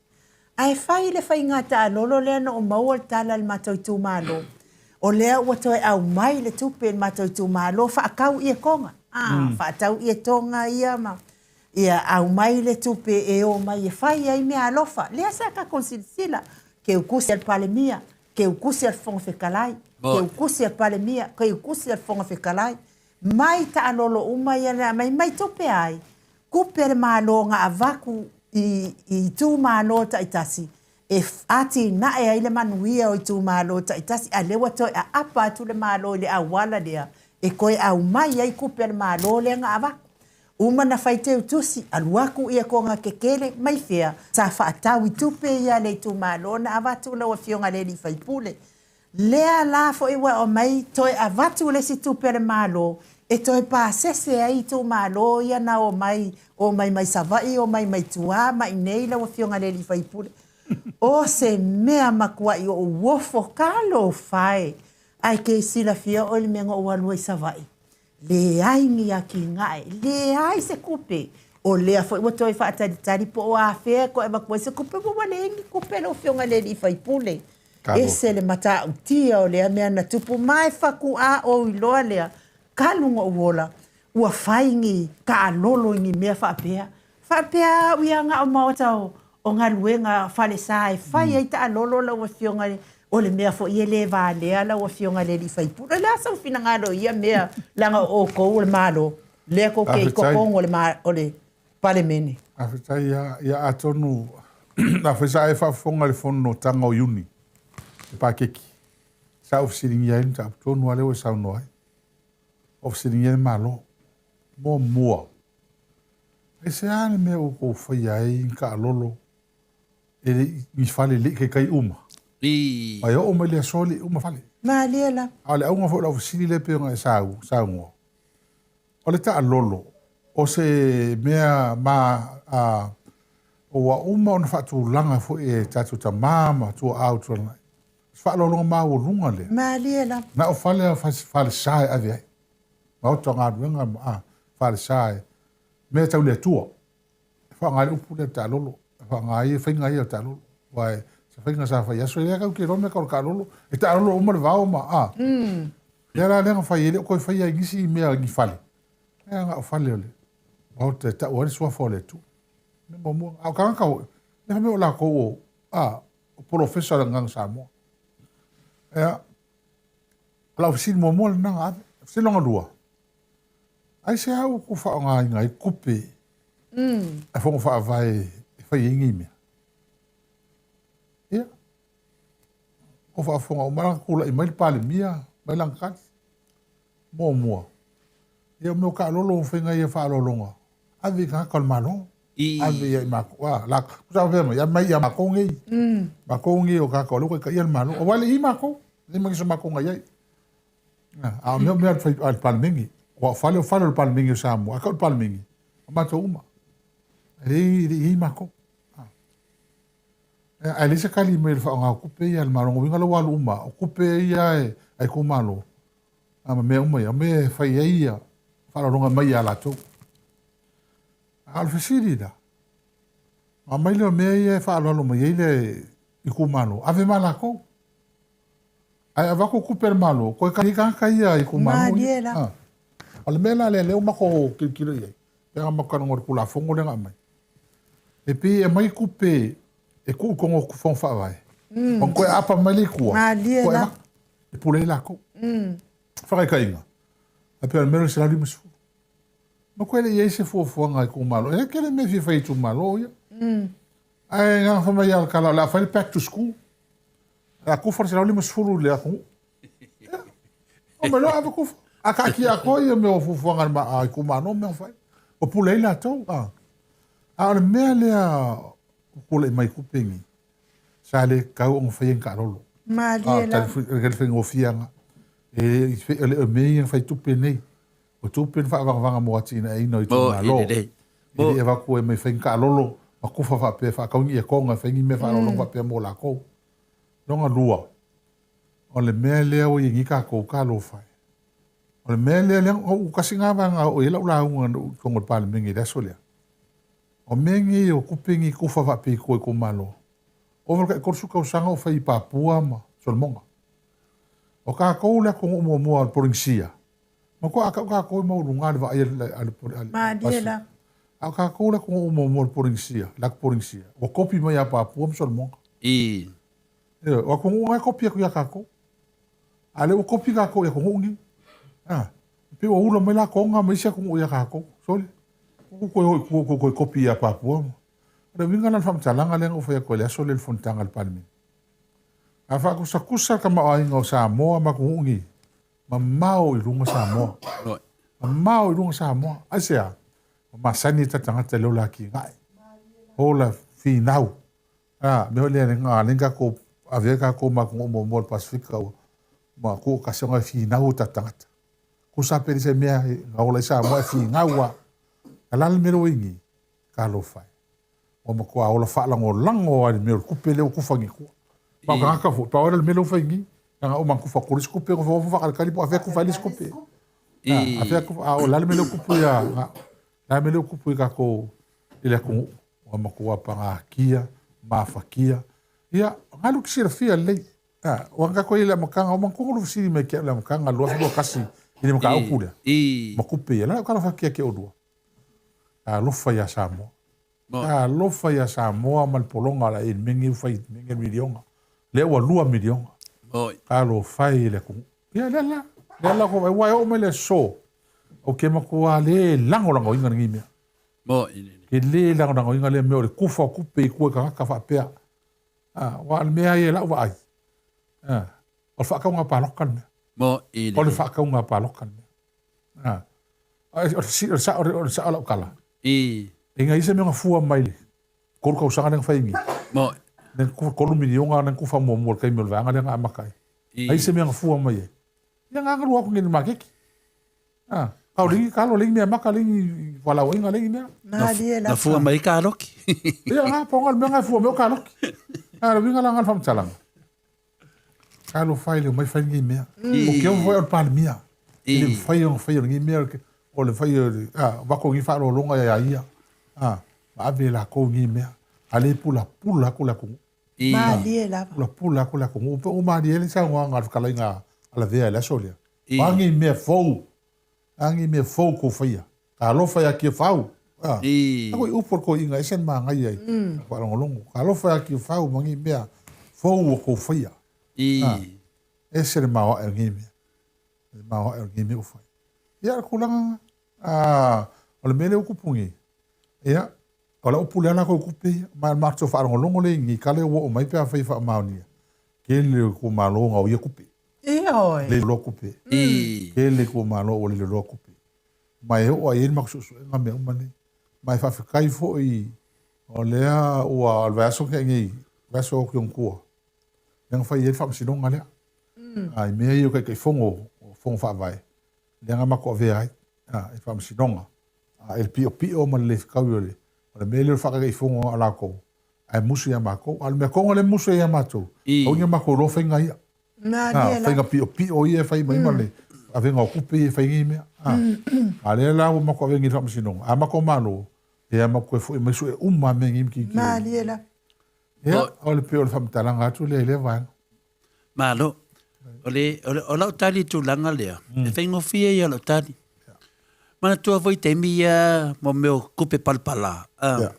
Ae fai le faiga taalolo lea na ou maua le tala i le matou itumalo, o lea ua toe aumai le tupe i le matou itumalo faatau ietoga, a, faatau ietoga ia ma Ia aumai le tupe e omai e fai ai meaalofa. Lea sa tatou silasila, keukusi a le Palemia, keukusi a le Fofoga Fetalai, keukusi a le Palemia, keukusi a le Fofoga Fetalai. Mai taalolo uma ia na aumai, mai tupe ai? Tupe a le Malo na avatu i itumalo taitasi e atinae ai le manuia o itumalo taitasi, a lea ua toe aapa atu le Malo i le auala lea e toe aumai ai tupe a le Malo lea na avatu. Uma na fai teutusi, alu atu ia toga kekele, mai fea? Sa faatau i tupe ia le itumalo na avatu lau afioga le alii faipule. Lea la foi ua aumai toe avatu le isi tupe a le Malo E toe pasese ai itumalo ia na omai, omai mai Savaii, omai mai tua ma inei lau Afioga i le alii faipule. O se mea matuai ou ofo, talofa e! Ae te silafia oe i le mea na ou alu ai i Savaii, leai ni atinae, leai se tupe. O lea foi ua toe faatalitali po o afea e toe avatu ai se tupe, ua leai ni tupe lau Afioga i le alii faipule. Ese le matautia o lea mea na tupu ma e faatoa ou iloa lea talu ona ou ola ua fai ni taalolo i ni mea faapea. Faapea au ia na o maota o galuega falesa e fai ai taalolo lau Afioga o le mea foi e le valea lau Afioga i le alii faipule. O le a sou finagalo i ia mea leaga o outou o le Malo lea tou te i totonu o le Palemene. Faafetai lava. Ia atonu afai sa e faafofoga i le fonotaga o Iuni, le paketi, sa ou fesiligia ai le mataupu tonu lava lea ua e saunoa ai. Ua ou fesiligia le Malo. Muamua, aisea le mea ua outou faia ai ni taalolo e le i, ni fale e le i taitai uma? Ma e oo mai le aso e le i uma fale. Malie lava. A o le auga foi o lau fesili lea e pei ona e saunoa, O le taalolo, o se mea ma a, ua uma ona faatulaga foi e tatou tama ma tuaa o tuanai. O se faaaloaloga maualuga lea. Malie lava. Na o fale a falesa e ave ai. Maota o galuega ma a, falesa e mea tau le Atua. E faaaoga ai le upu lea o le taalolo. E faaaoga ai faiga ia o le taalolo. Aua e, se faiga sa fai aso, e lea kau te iloa mea tau o le taalolo. E taalolo uma le vao ma a. Lea la lea na fai ai, e le o toe faia i nisi mea ni fale. Ae na o fale o le maota e tau ai le suafa o le Atua. Mea muamua. A o tagata foi, le fai mai o latou o, a, o polofesa o le Agaga Samoa. Ia, o lau fesili muamua lena na ave. Fesili lona lua, Aisea ua tou faaaogaina ai tupe a Fono Faavae e fai ai nei mea? Ia, ua faafofoga uma la tulai mai le Palemia mai lana tali. Muamua, ia o mea o taalolo o faiga ia faaaloaloga, ave i tagata o le Malo. Ave ia i matou, a, la, tusa faapea mai, ave mai ia matou nei. Matou nei o tagata o lea ua taitaia le Malo. Aua e le i matou, e leai ma nisi o matou na i ai. A o mea o mea a le Palemene. Aua o fale o fale o le Palemene o Samoa. A tau le Palemene, o matou uma. E le i ai matou. Ae leai se tali mai i le faaaoga o tupe ia a le Malo. Lona uiga la ua alu uma, o tupe ia a itumalo, a ma mea uma ia, o mea e fai ai ia faaaloaloga mai ia latou. A o le fesili la, aumai lea o mea ia e faaaloalo mai ai le itumalo, ave ma latou. Ae avatu tupe a le Malo, toe tali ai tagata ia i itumalo ia. Malie la. Ah. O le mea la lea, lea ua matou tilotilo i ai, pe a matou talanoa i le Tulafono lea na aumai, e pei e aumai tupe e tuu i totonu o Fono Faavae, ona toe aapa mai lea i tua, Malie toe la. avatu, e pule ai latou. Faataitaiga, e pei o le mea lea o le 150. Matua e le i ai se fuafuaga a itumalo. E tele mea e fia fai i itumalo ia. Ae na fai mai lava o le tala o le a fai le back to school. O le a kufa le 150 i le atunuu. Ia. O mai loa ave kufa. A taatia atoa ia mea o fuafuaga a itumalo mea o fai. Ua pule ai latou. A, a o le mea lea ua tulai mai tupe nei, sa le tatau ona faia ni taalolo. Malie lava. O le faigofieaga. E le o mea ia na fai tupe nei. O tupe na faavagavaga mo atinaeina o itumalo. E le i avatu e mai fai ni taalolo ma kufa faapea e faatau ni eakoga e fai ni mea faaaloaloga faapea mo latou. Lona lua, o le mea lea ua i ai nei tatou, talofa e. O le mea lea, lea ua tasi lena vaega na oo i ai lau lauga na ou i totonu o le Palemene i le aso lea. O mea nei o tupe nei kufa faapea i tua i itumalo, ova i le tai 30 tausaga o fai i Papua ma Solomoga. O tatou le atunuu muamua o le Polenisia, Matua a tau tatou e maualuga le vaai a le a le Malie la. A o tatou le atunuu muamua o le Polenisia, le atu Polenisia, ua kopi mai ia Papua ma Solomoga. I. Ioe, o atunuu na e kopi atu ia tatou. A o lea ua kopi tatou i atunuu nei. A, e pei ua ula mai la Toga ma isi atunuu ia tatou. Sole, ua toe o i tua ua toe kopi ia Papua. O le uiga la o le faamatalaga lea na ou fai atu ai i le aso lea i le fonotaga a le Palemene. A faakusakusa le tamaoaiga o Samoa ma atunuu nei, Mamao i luga Samoa. Mamao i luga Samoa. Aisea? Ua masani ta tagata i le ola atinae. Ola finau. A, mea foi lea na ala ai tatou ave ai tatou ma atunuu muamua o le Pasefika ua ma tuuatasi ona e finau o tatou tagata. Kusa pe se mea na ola i Samoa e finau a. A la le mea lea ua i nei, talofa e. Ua matua ola faalagolago lava i le mea o le tupe lea ua tufa nei i tua. Ma o tagata foi, pau lea o le mea lea ua fai nei, leaga uma na tufa atu le isi tupe, nofonofo faatalitali po o afea tufa ai le isi tupe. A afea tufa, a o le a le mea lea ua tupu ia, le a le mea lea ua tupu i tatou i le atunuu, ua matua pagatia, mafatia. Ia, galu te silafia lelei. Ua tatou i le amataga, ua manatua lou fesili mai ia te au i le amataga 2021 i le mataupu lea, ma tupe ia. O le a lau tala fatu ia te oulua? Talofa ia Samoa. Talofa ia Samoa ma le pologa o le a i le mea lenei ua fai, le mea lenei o le miliona. Lea ua 2 miliona. Talofa e i le atunuu. Ia lea la, lea la ua aua e oo mai le aso, ou te matua le lagolagoina lenei mea. Ke le lagolagoina lea mea o le tufa o tupe i tua i tagata faapea. Aua o le mea ia i lau vaai, o le faatauga palota le mea. O le faatauga palota le mea. O le sao o lau tala. Ina ia se mea na fua mai le 3 tausaga lea na fai ai nei. Lea na tufa 3 miliona lea na tufa muamua i le taimi o le vaega lea na amata ai. Ai se mea na fua mai ai. Ia na alu atu nei i le maketi. Ah, kau lengi kalo lengi mea maka lengi walauaiga lengi mea. Malie lava. Na fua mai kaloki. Ia nga ponga le mea nga fua mai o kaloki. A le uiga la nga le faamatalaga. Talofa e le omai fai lenei mea. O ke foi o le Palemia. E le mafai ona faia lenei mea o le fai o le a avatu lenei faaaloaloga ia ia. A ma ave e latou lenei mea. A le pulapula atu le atunuu. Malie lava. Pulapula atu le atunuu. Pe ua malie ai le saunoaga a le fetalaiga a Lavea i le aso lea. O a nei mea fou, a nei mea fou kou faia. Talofa ia Tiafau. A, ako i upu a le toeaina ese le manaia i faalogologo. Talofa ia Tiafau ma nei mea fou ua kou faia. A, ese le maoae o nei mea. Le maoae o nei mea ua fai. Ia, o le tulaga lena. A, o le mea lea ua tupu nei, ia, O lau pule lava latou i tupe ia, ma o le matou faalogologo lea i nei tala ua oo mai pe afai e faamaonia, tele o itumalo na o ia tupe. Ioe. Le iloa tupe. Tele itumalo ua le iloa tupe. Ma e oo lava i ai le matou suesuega mea uma nei. Ma e faafetai foi o lea ua, o le vaiaso na tea nei, vaiaso atu i ona tua, lea na fai ai le faamasinoga lea. A i mea ia o Taitaifono o Fono Faavae, lea na matou avea ai i le faamasinoga. A i le piopio ma le le fetaui o le o le mea lea o le faataitaifono a latou, ae musu ia matou. A o le mea tonu lea e musu ai ia matou, aua ne i matou iloa faiga ia. Malie lava. Faiga piopio ia e fai mai ma le avega o tupe ia e fai nei mea. A lea la ua matou avea nei i le faamasinoga, a matou malo, ia matou toe foi mai sue uma lava mea nei ma tilotilo. Malie lava. Ia, o le pei o le faamatalaga atu lea i lea vaega. Malo. O le, o, le, o lau tali i tulaga lea, mm. e faigofie ia lau tali. Manatua foi taimi ia mo mea o kupe palapala. Uh, yeah.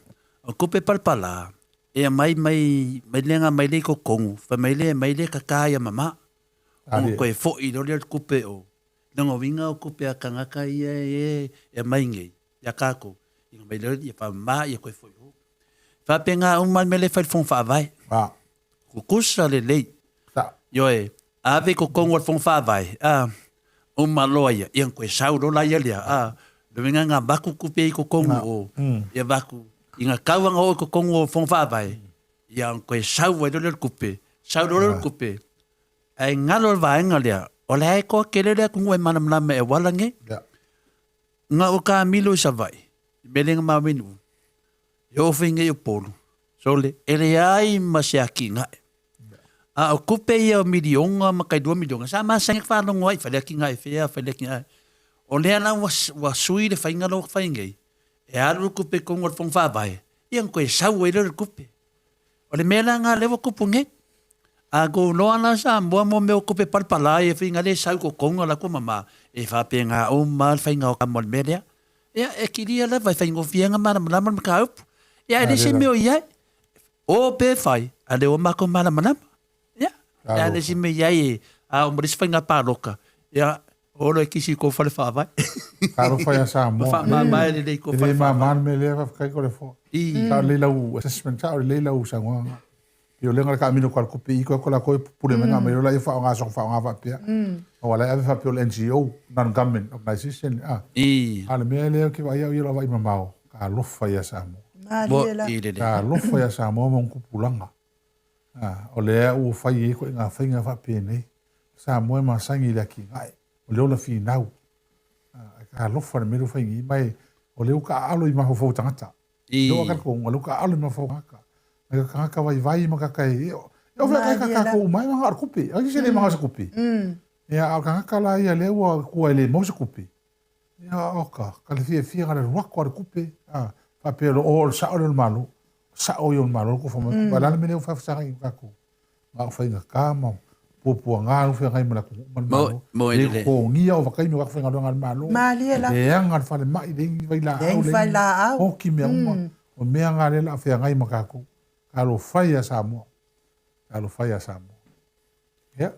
O kupe palapala, e mai mai mai lenga mai le kokongu, fa mai le mai le kaka ia mama. O koe foi lo le kupe o. Longa winga o kupe a kangaka ia e e mai ngei ia kako. Inga mai le ia fa ma ia koe foi ho. Fa penga uma me le fai fong fa vai. Ah. Kukusa lelei. Ioe, ave i kokongo o le Fono Faavae, a, uma loa ia, ia koe sau loa la ia lea, a, le uiga nga vaku kupe i kokongo o, ia vaku, i nga kauanga o i kokongo o Fono Faavae, ia koe sau ai loa lea o le kupe, sau loa lea o le kupe, ae galo le vaega lea, o la e koa kele le atunuu e malamalama e auala nei. Nga o kamilo i Savaii, i mele nga mawinuu, e oo foi nei i Upolu, Sole, e leai ma se atinae. A o tupe ia o miliona ma tailua miliona, sa masani ona faalogo ai, fai le atinae fea, fai le atinae. O lea la ua, ua sui le faiga lea ua fai nei, e alu le tupe i totonu o le Fono Faavae, ia ona toe sau ai lea o le tupe. O le mea la lena lea ua tupu nei. A tou iloa la Samoa mo mea o tupe palapala ia faiga lea e sau i totonu a latou mama, e faapena uma lava le faiga o le mea lea. Ia, e kilia lava, e faigofie ona malamalama le mataupu. Ia, e leai se mea o i ai. O pe fai, a lea ua matou malamalama. Ia, e a le isi mea i ai e, a oo ma le isi faiga paloka, ia, o loa e kisi i kou fale faavae. Talofa ia Samoa. Ma faamama e lelei i kou fale faavae. E le mama le mea lea, faafetai Toleafoa. Sao lelei lau assessment, sao lelei lau saunoaga. Pei o lea na taamilo atu a le tupe i koe latou e pule mai na aumai loa laia faaaoga soona faaaoga faapea. Aua la e ave faapea o le NGO, non government organization a. A o le mea lea ou te vaai au ia o lau vaai mamao, talofa ia Samoa. Talofa ia Samoa ma ona tupulaga. O lea ua fai ai ituaiga faiga faapenei. Samoa e masani i le atinae, o le ola finau. Talofa i le mea lea ua fai nei, ma e, o lea ua taaalo i mafaufau o tagata. Lea ua talitonu, o lea ua taaalo i mafaufau o tagata. Nai ka tagata vaivai ma tagata e, e o fea kai ka tatou uma e manao i le tupe. Ai se le manao i se tupe. Ia, a o le tagata la ia lea ua tua e le maua se tupe. Ia, oka, ka le fiafia na le alu atu lava le tupe, a, faapea loa, o, o le sao lea o le Malo. Sao ia o le Malo le tofa mai tupe. A o le a le mea lea ua faafesagai ma tatou? Na o faigata ma puapuaga ua feagai ma le atunuu ma le Malo. Mo Le lelei. totogia ovataimi o tatou faigaluega a le Malo. Malie lava. Leaga le falemai, leai ni vailaau, Leai ni vailaau. Oki mea uma. O mea na lea o le a feagai ma tatou. Talofa e ia Samoa. Talofa e ia Samoa. Ia.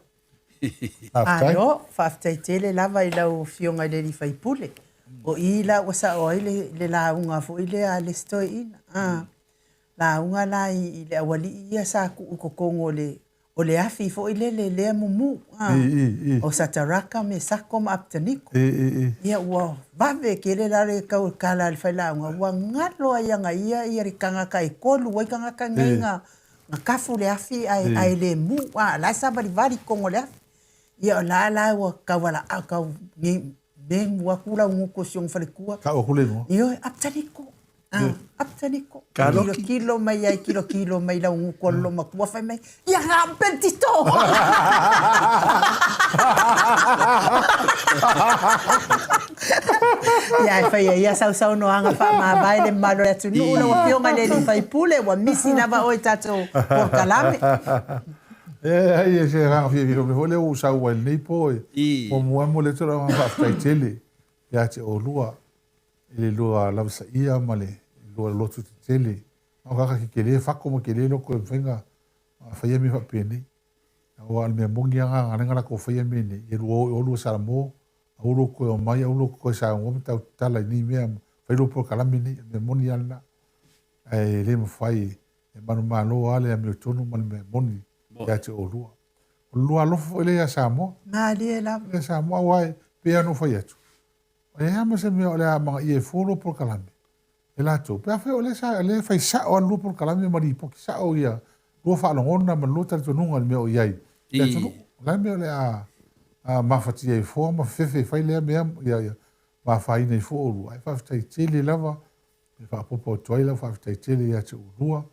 Faafetai. Malo, faafetai tele lava i lau Afioga i le alii faipule. O i la ua sao ai le, le lauga foi lea a le isi toeaina. Ah. Lauga la i le aualii ia sa tuu i totonu o le, o le afi foi lele lea mumu, a, o Sataraka, Mesako ma Apetaniko. Ia ua vave tele la le tau kala a le failauga, ua galo ai ana ia ia le tagata e tolu ai tagata nei na, na kafu le afi ae, ae le mu, a, la e savalivali i totonu o le afi. Ia o la la ua taualaau, tau nemu atu lau gutu o si ona faletua. Tau atu le igoa. Ioe, Apetaniko. Ah, Apetaniko. Kilokilo mai ai, kilokilo mai lau gutu o le loomatua fai mai, ia na o pentito! Ia, e fai ai ia sau saunoaga faamavae le mamalu o le atunuu, lau Afioga i le alii faipule, ua misi lava oe i tatou polokalame. E leai, e se agaga fiafia foi lea ua ou sau ai i lenei po e muamua lava momoli atu lau agaga faafetai tele ia te oulua i le lua lavasaia ma le lua loto tetele. O tagata tetele fako ma tele loto e mafai ona faia mea faapenei. Aua o le mea moni lava na ala ai ona latou faia mea nei, ia lua o i o lua Salamo, aua lua toe omai, aua lua toe saunoa ma tau tatala i nei mea, fai lua polokalame nei, o le mea moni lava lena. Ae le mafai e manumalo lava le amiotonu ma le mea moni ia te oulua. O le lua alofa foi lea ia Samoa. Malie lava. Ia Samoa, aua e pei lava ona ou fai atu, e leai lava ma se mea o le a amanaia ai fua lua polokalame e latou, pe afai o lea sa, lea e fai sao lava le lua polokalame ma lipoti sao ia lua faalogona ma le lua talitonuga i le mea o i ai i le atunuu. O le a le mea o le a mafatia ai fua ma fefefe e fai lea mea, ia ma afaina ai fua oulua. Ae faafetai tele lava E faaopoopo atu ai lau faafetai tele ia te oulua,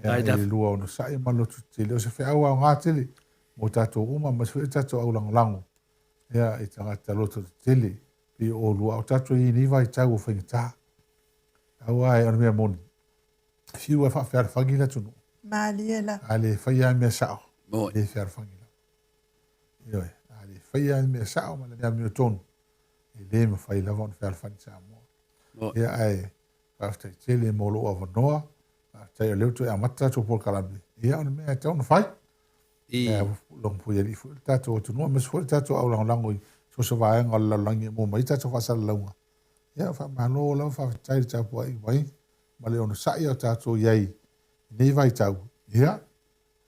e le lua onosai ma loto tele. O se feau aoga tele mo tatou uma, aemaise foi o tatou aulagolago ia, i tagata loto tetele pei o oulua, a o tatou i ai i nei vaitau o faigata. Aua o le mea moni, e fiu e faafealofani le atunuu. Malie lava. A le faia lava mea sao, e le fealofani lava. Ioe, a le faia lava mea sao ma le amiotonu, e le mafai lava ona fealofani Samoa. Ia, ae faafetai tele mo lou avanoa. Faafetai o lea ua toe amata tatou polokalame. Ia, o le mea e tatau ona fai. Ia, logofoialii foi le tatou atunuu, aemaise foi le tatou aulagolago i so o se vaega o le lalolagi e maua mai ai tatou faasalalauga. Ia, faamalo lava, faafetai i le tapuaiga mai ma le onosai a o tatou i ai i nei vaitau. Ia,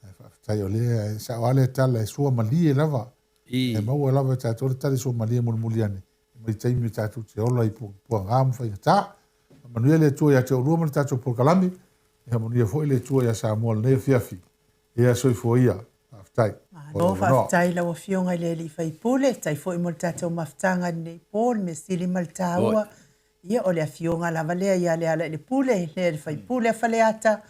Ae faafetai o lea e sao lava lea tala e sua malie lava. E maua lava e tatou le tala e sua malie mulimuli ane mai taimi e tatou te ola i puaga ma faigata. Faamanuia le Atua ia te oulua ma le tatou polokalame. Ia faamanuia foi le Atua ia Samoa lenei afiafi. Ia soifua ia. Faafetai. Malo faafetai i lau Afioga i le alii faipule, faafetai foi mo le tatou mafutaga i lenei po, le mea sili ma le taua. Ia, o le afioga lava lea ia Lealailepule, lea le faipule a Faleata,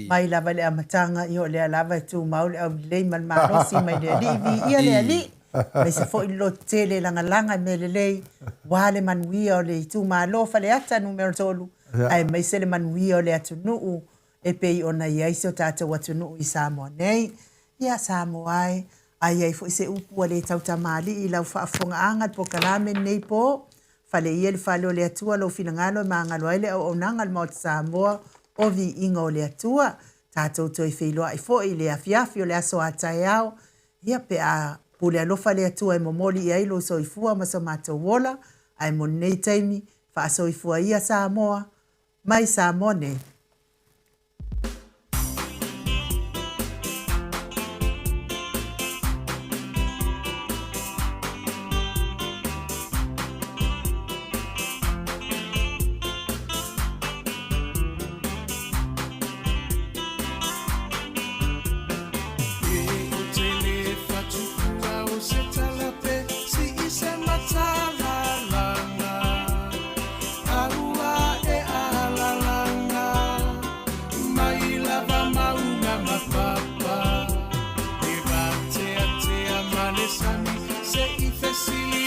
mai lava i le amataga, ia o lea lava e tumau le aulelei ma le malosi mai le Alii, viia le Alii, aemaise foi le lototele e lagalaga i mea lelei, aua le manuia o le itumalo Faleata numera 3, aemaise le manuia o le atunuu e pei ona i ai si o tatou atunuu i Samoa nei. Ia, Samoa e, a i ai foi se upu ua le tautamalii i lau faafofogaaga i le polokalame lenei po, Fale ia i le fale o le Atua lou finagalo e magalo ai le auaunaga a le Maota Samoa o Viiga o le Atua. Tatou toe feiloai foi i le afiafi o le aso a taeao, ia pe a pule alofa le Atua e momoli i ai lou soifua ma so matou ola, ae mo lenei taimi, faasoifua ia Samoa, mai Samoa nei. le sami se i fesili.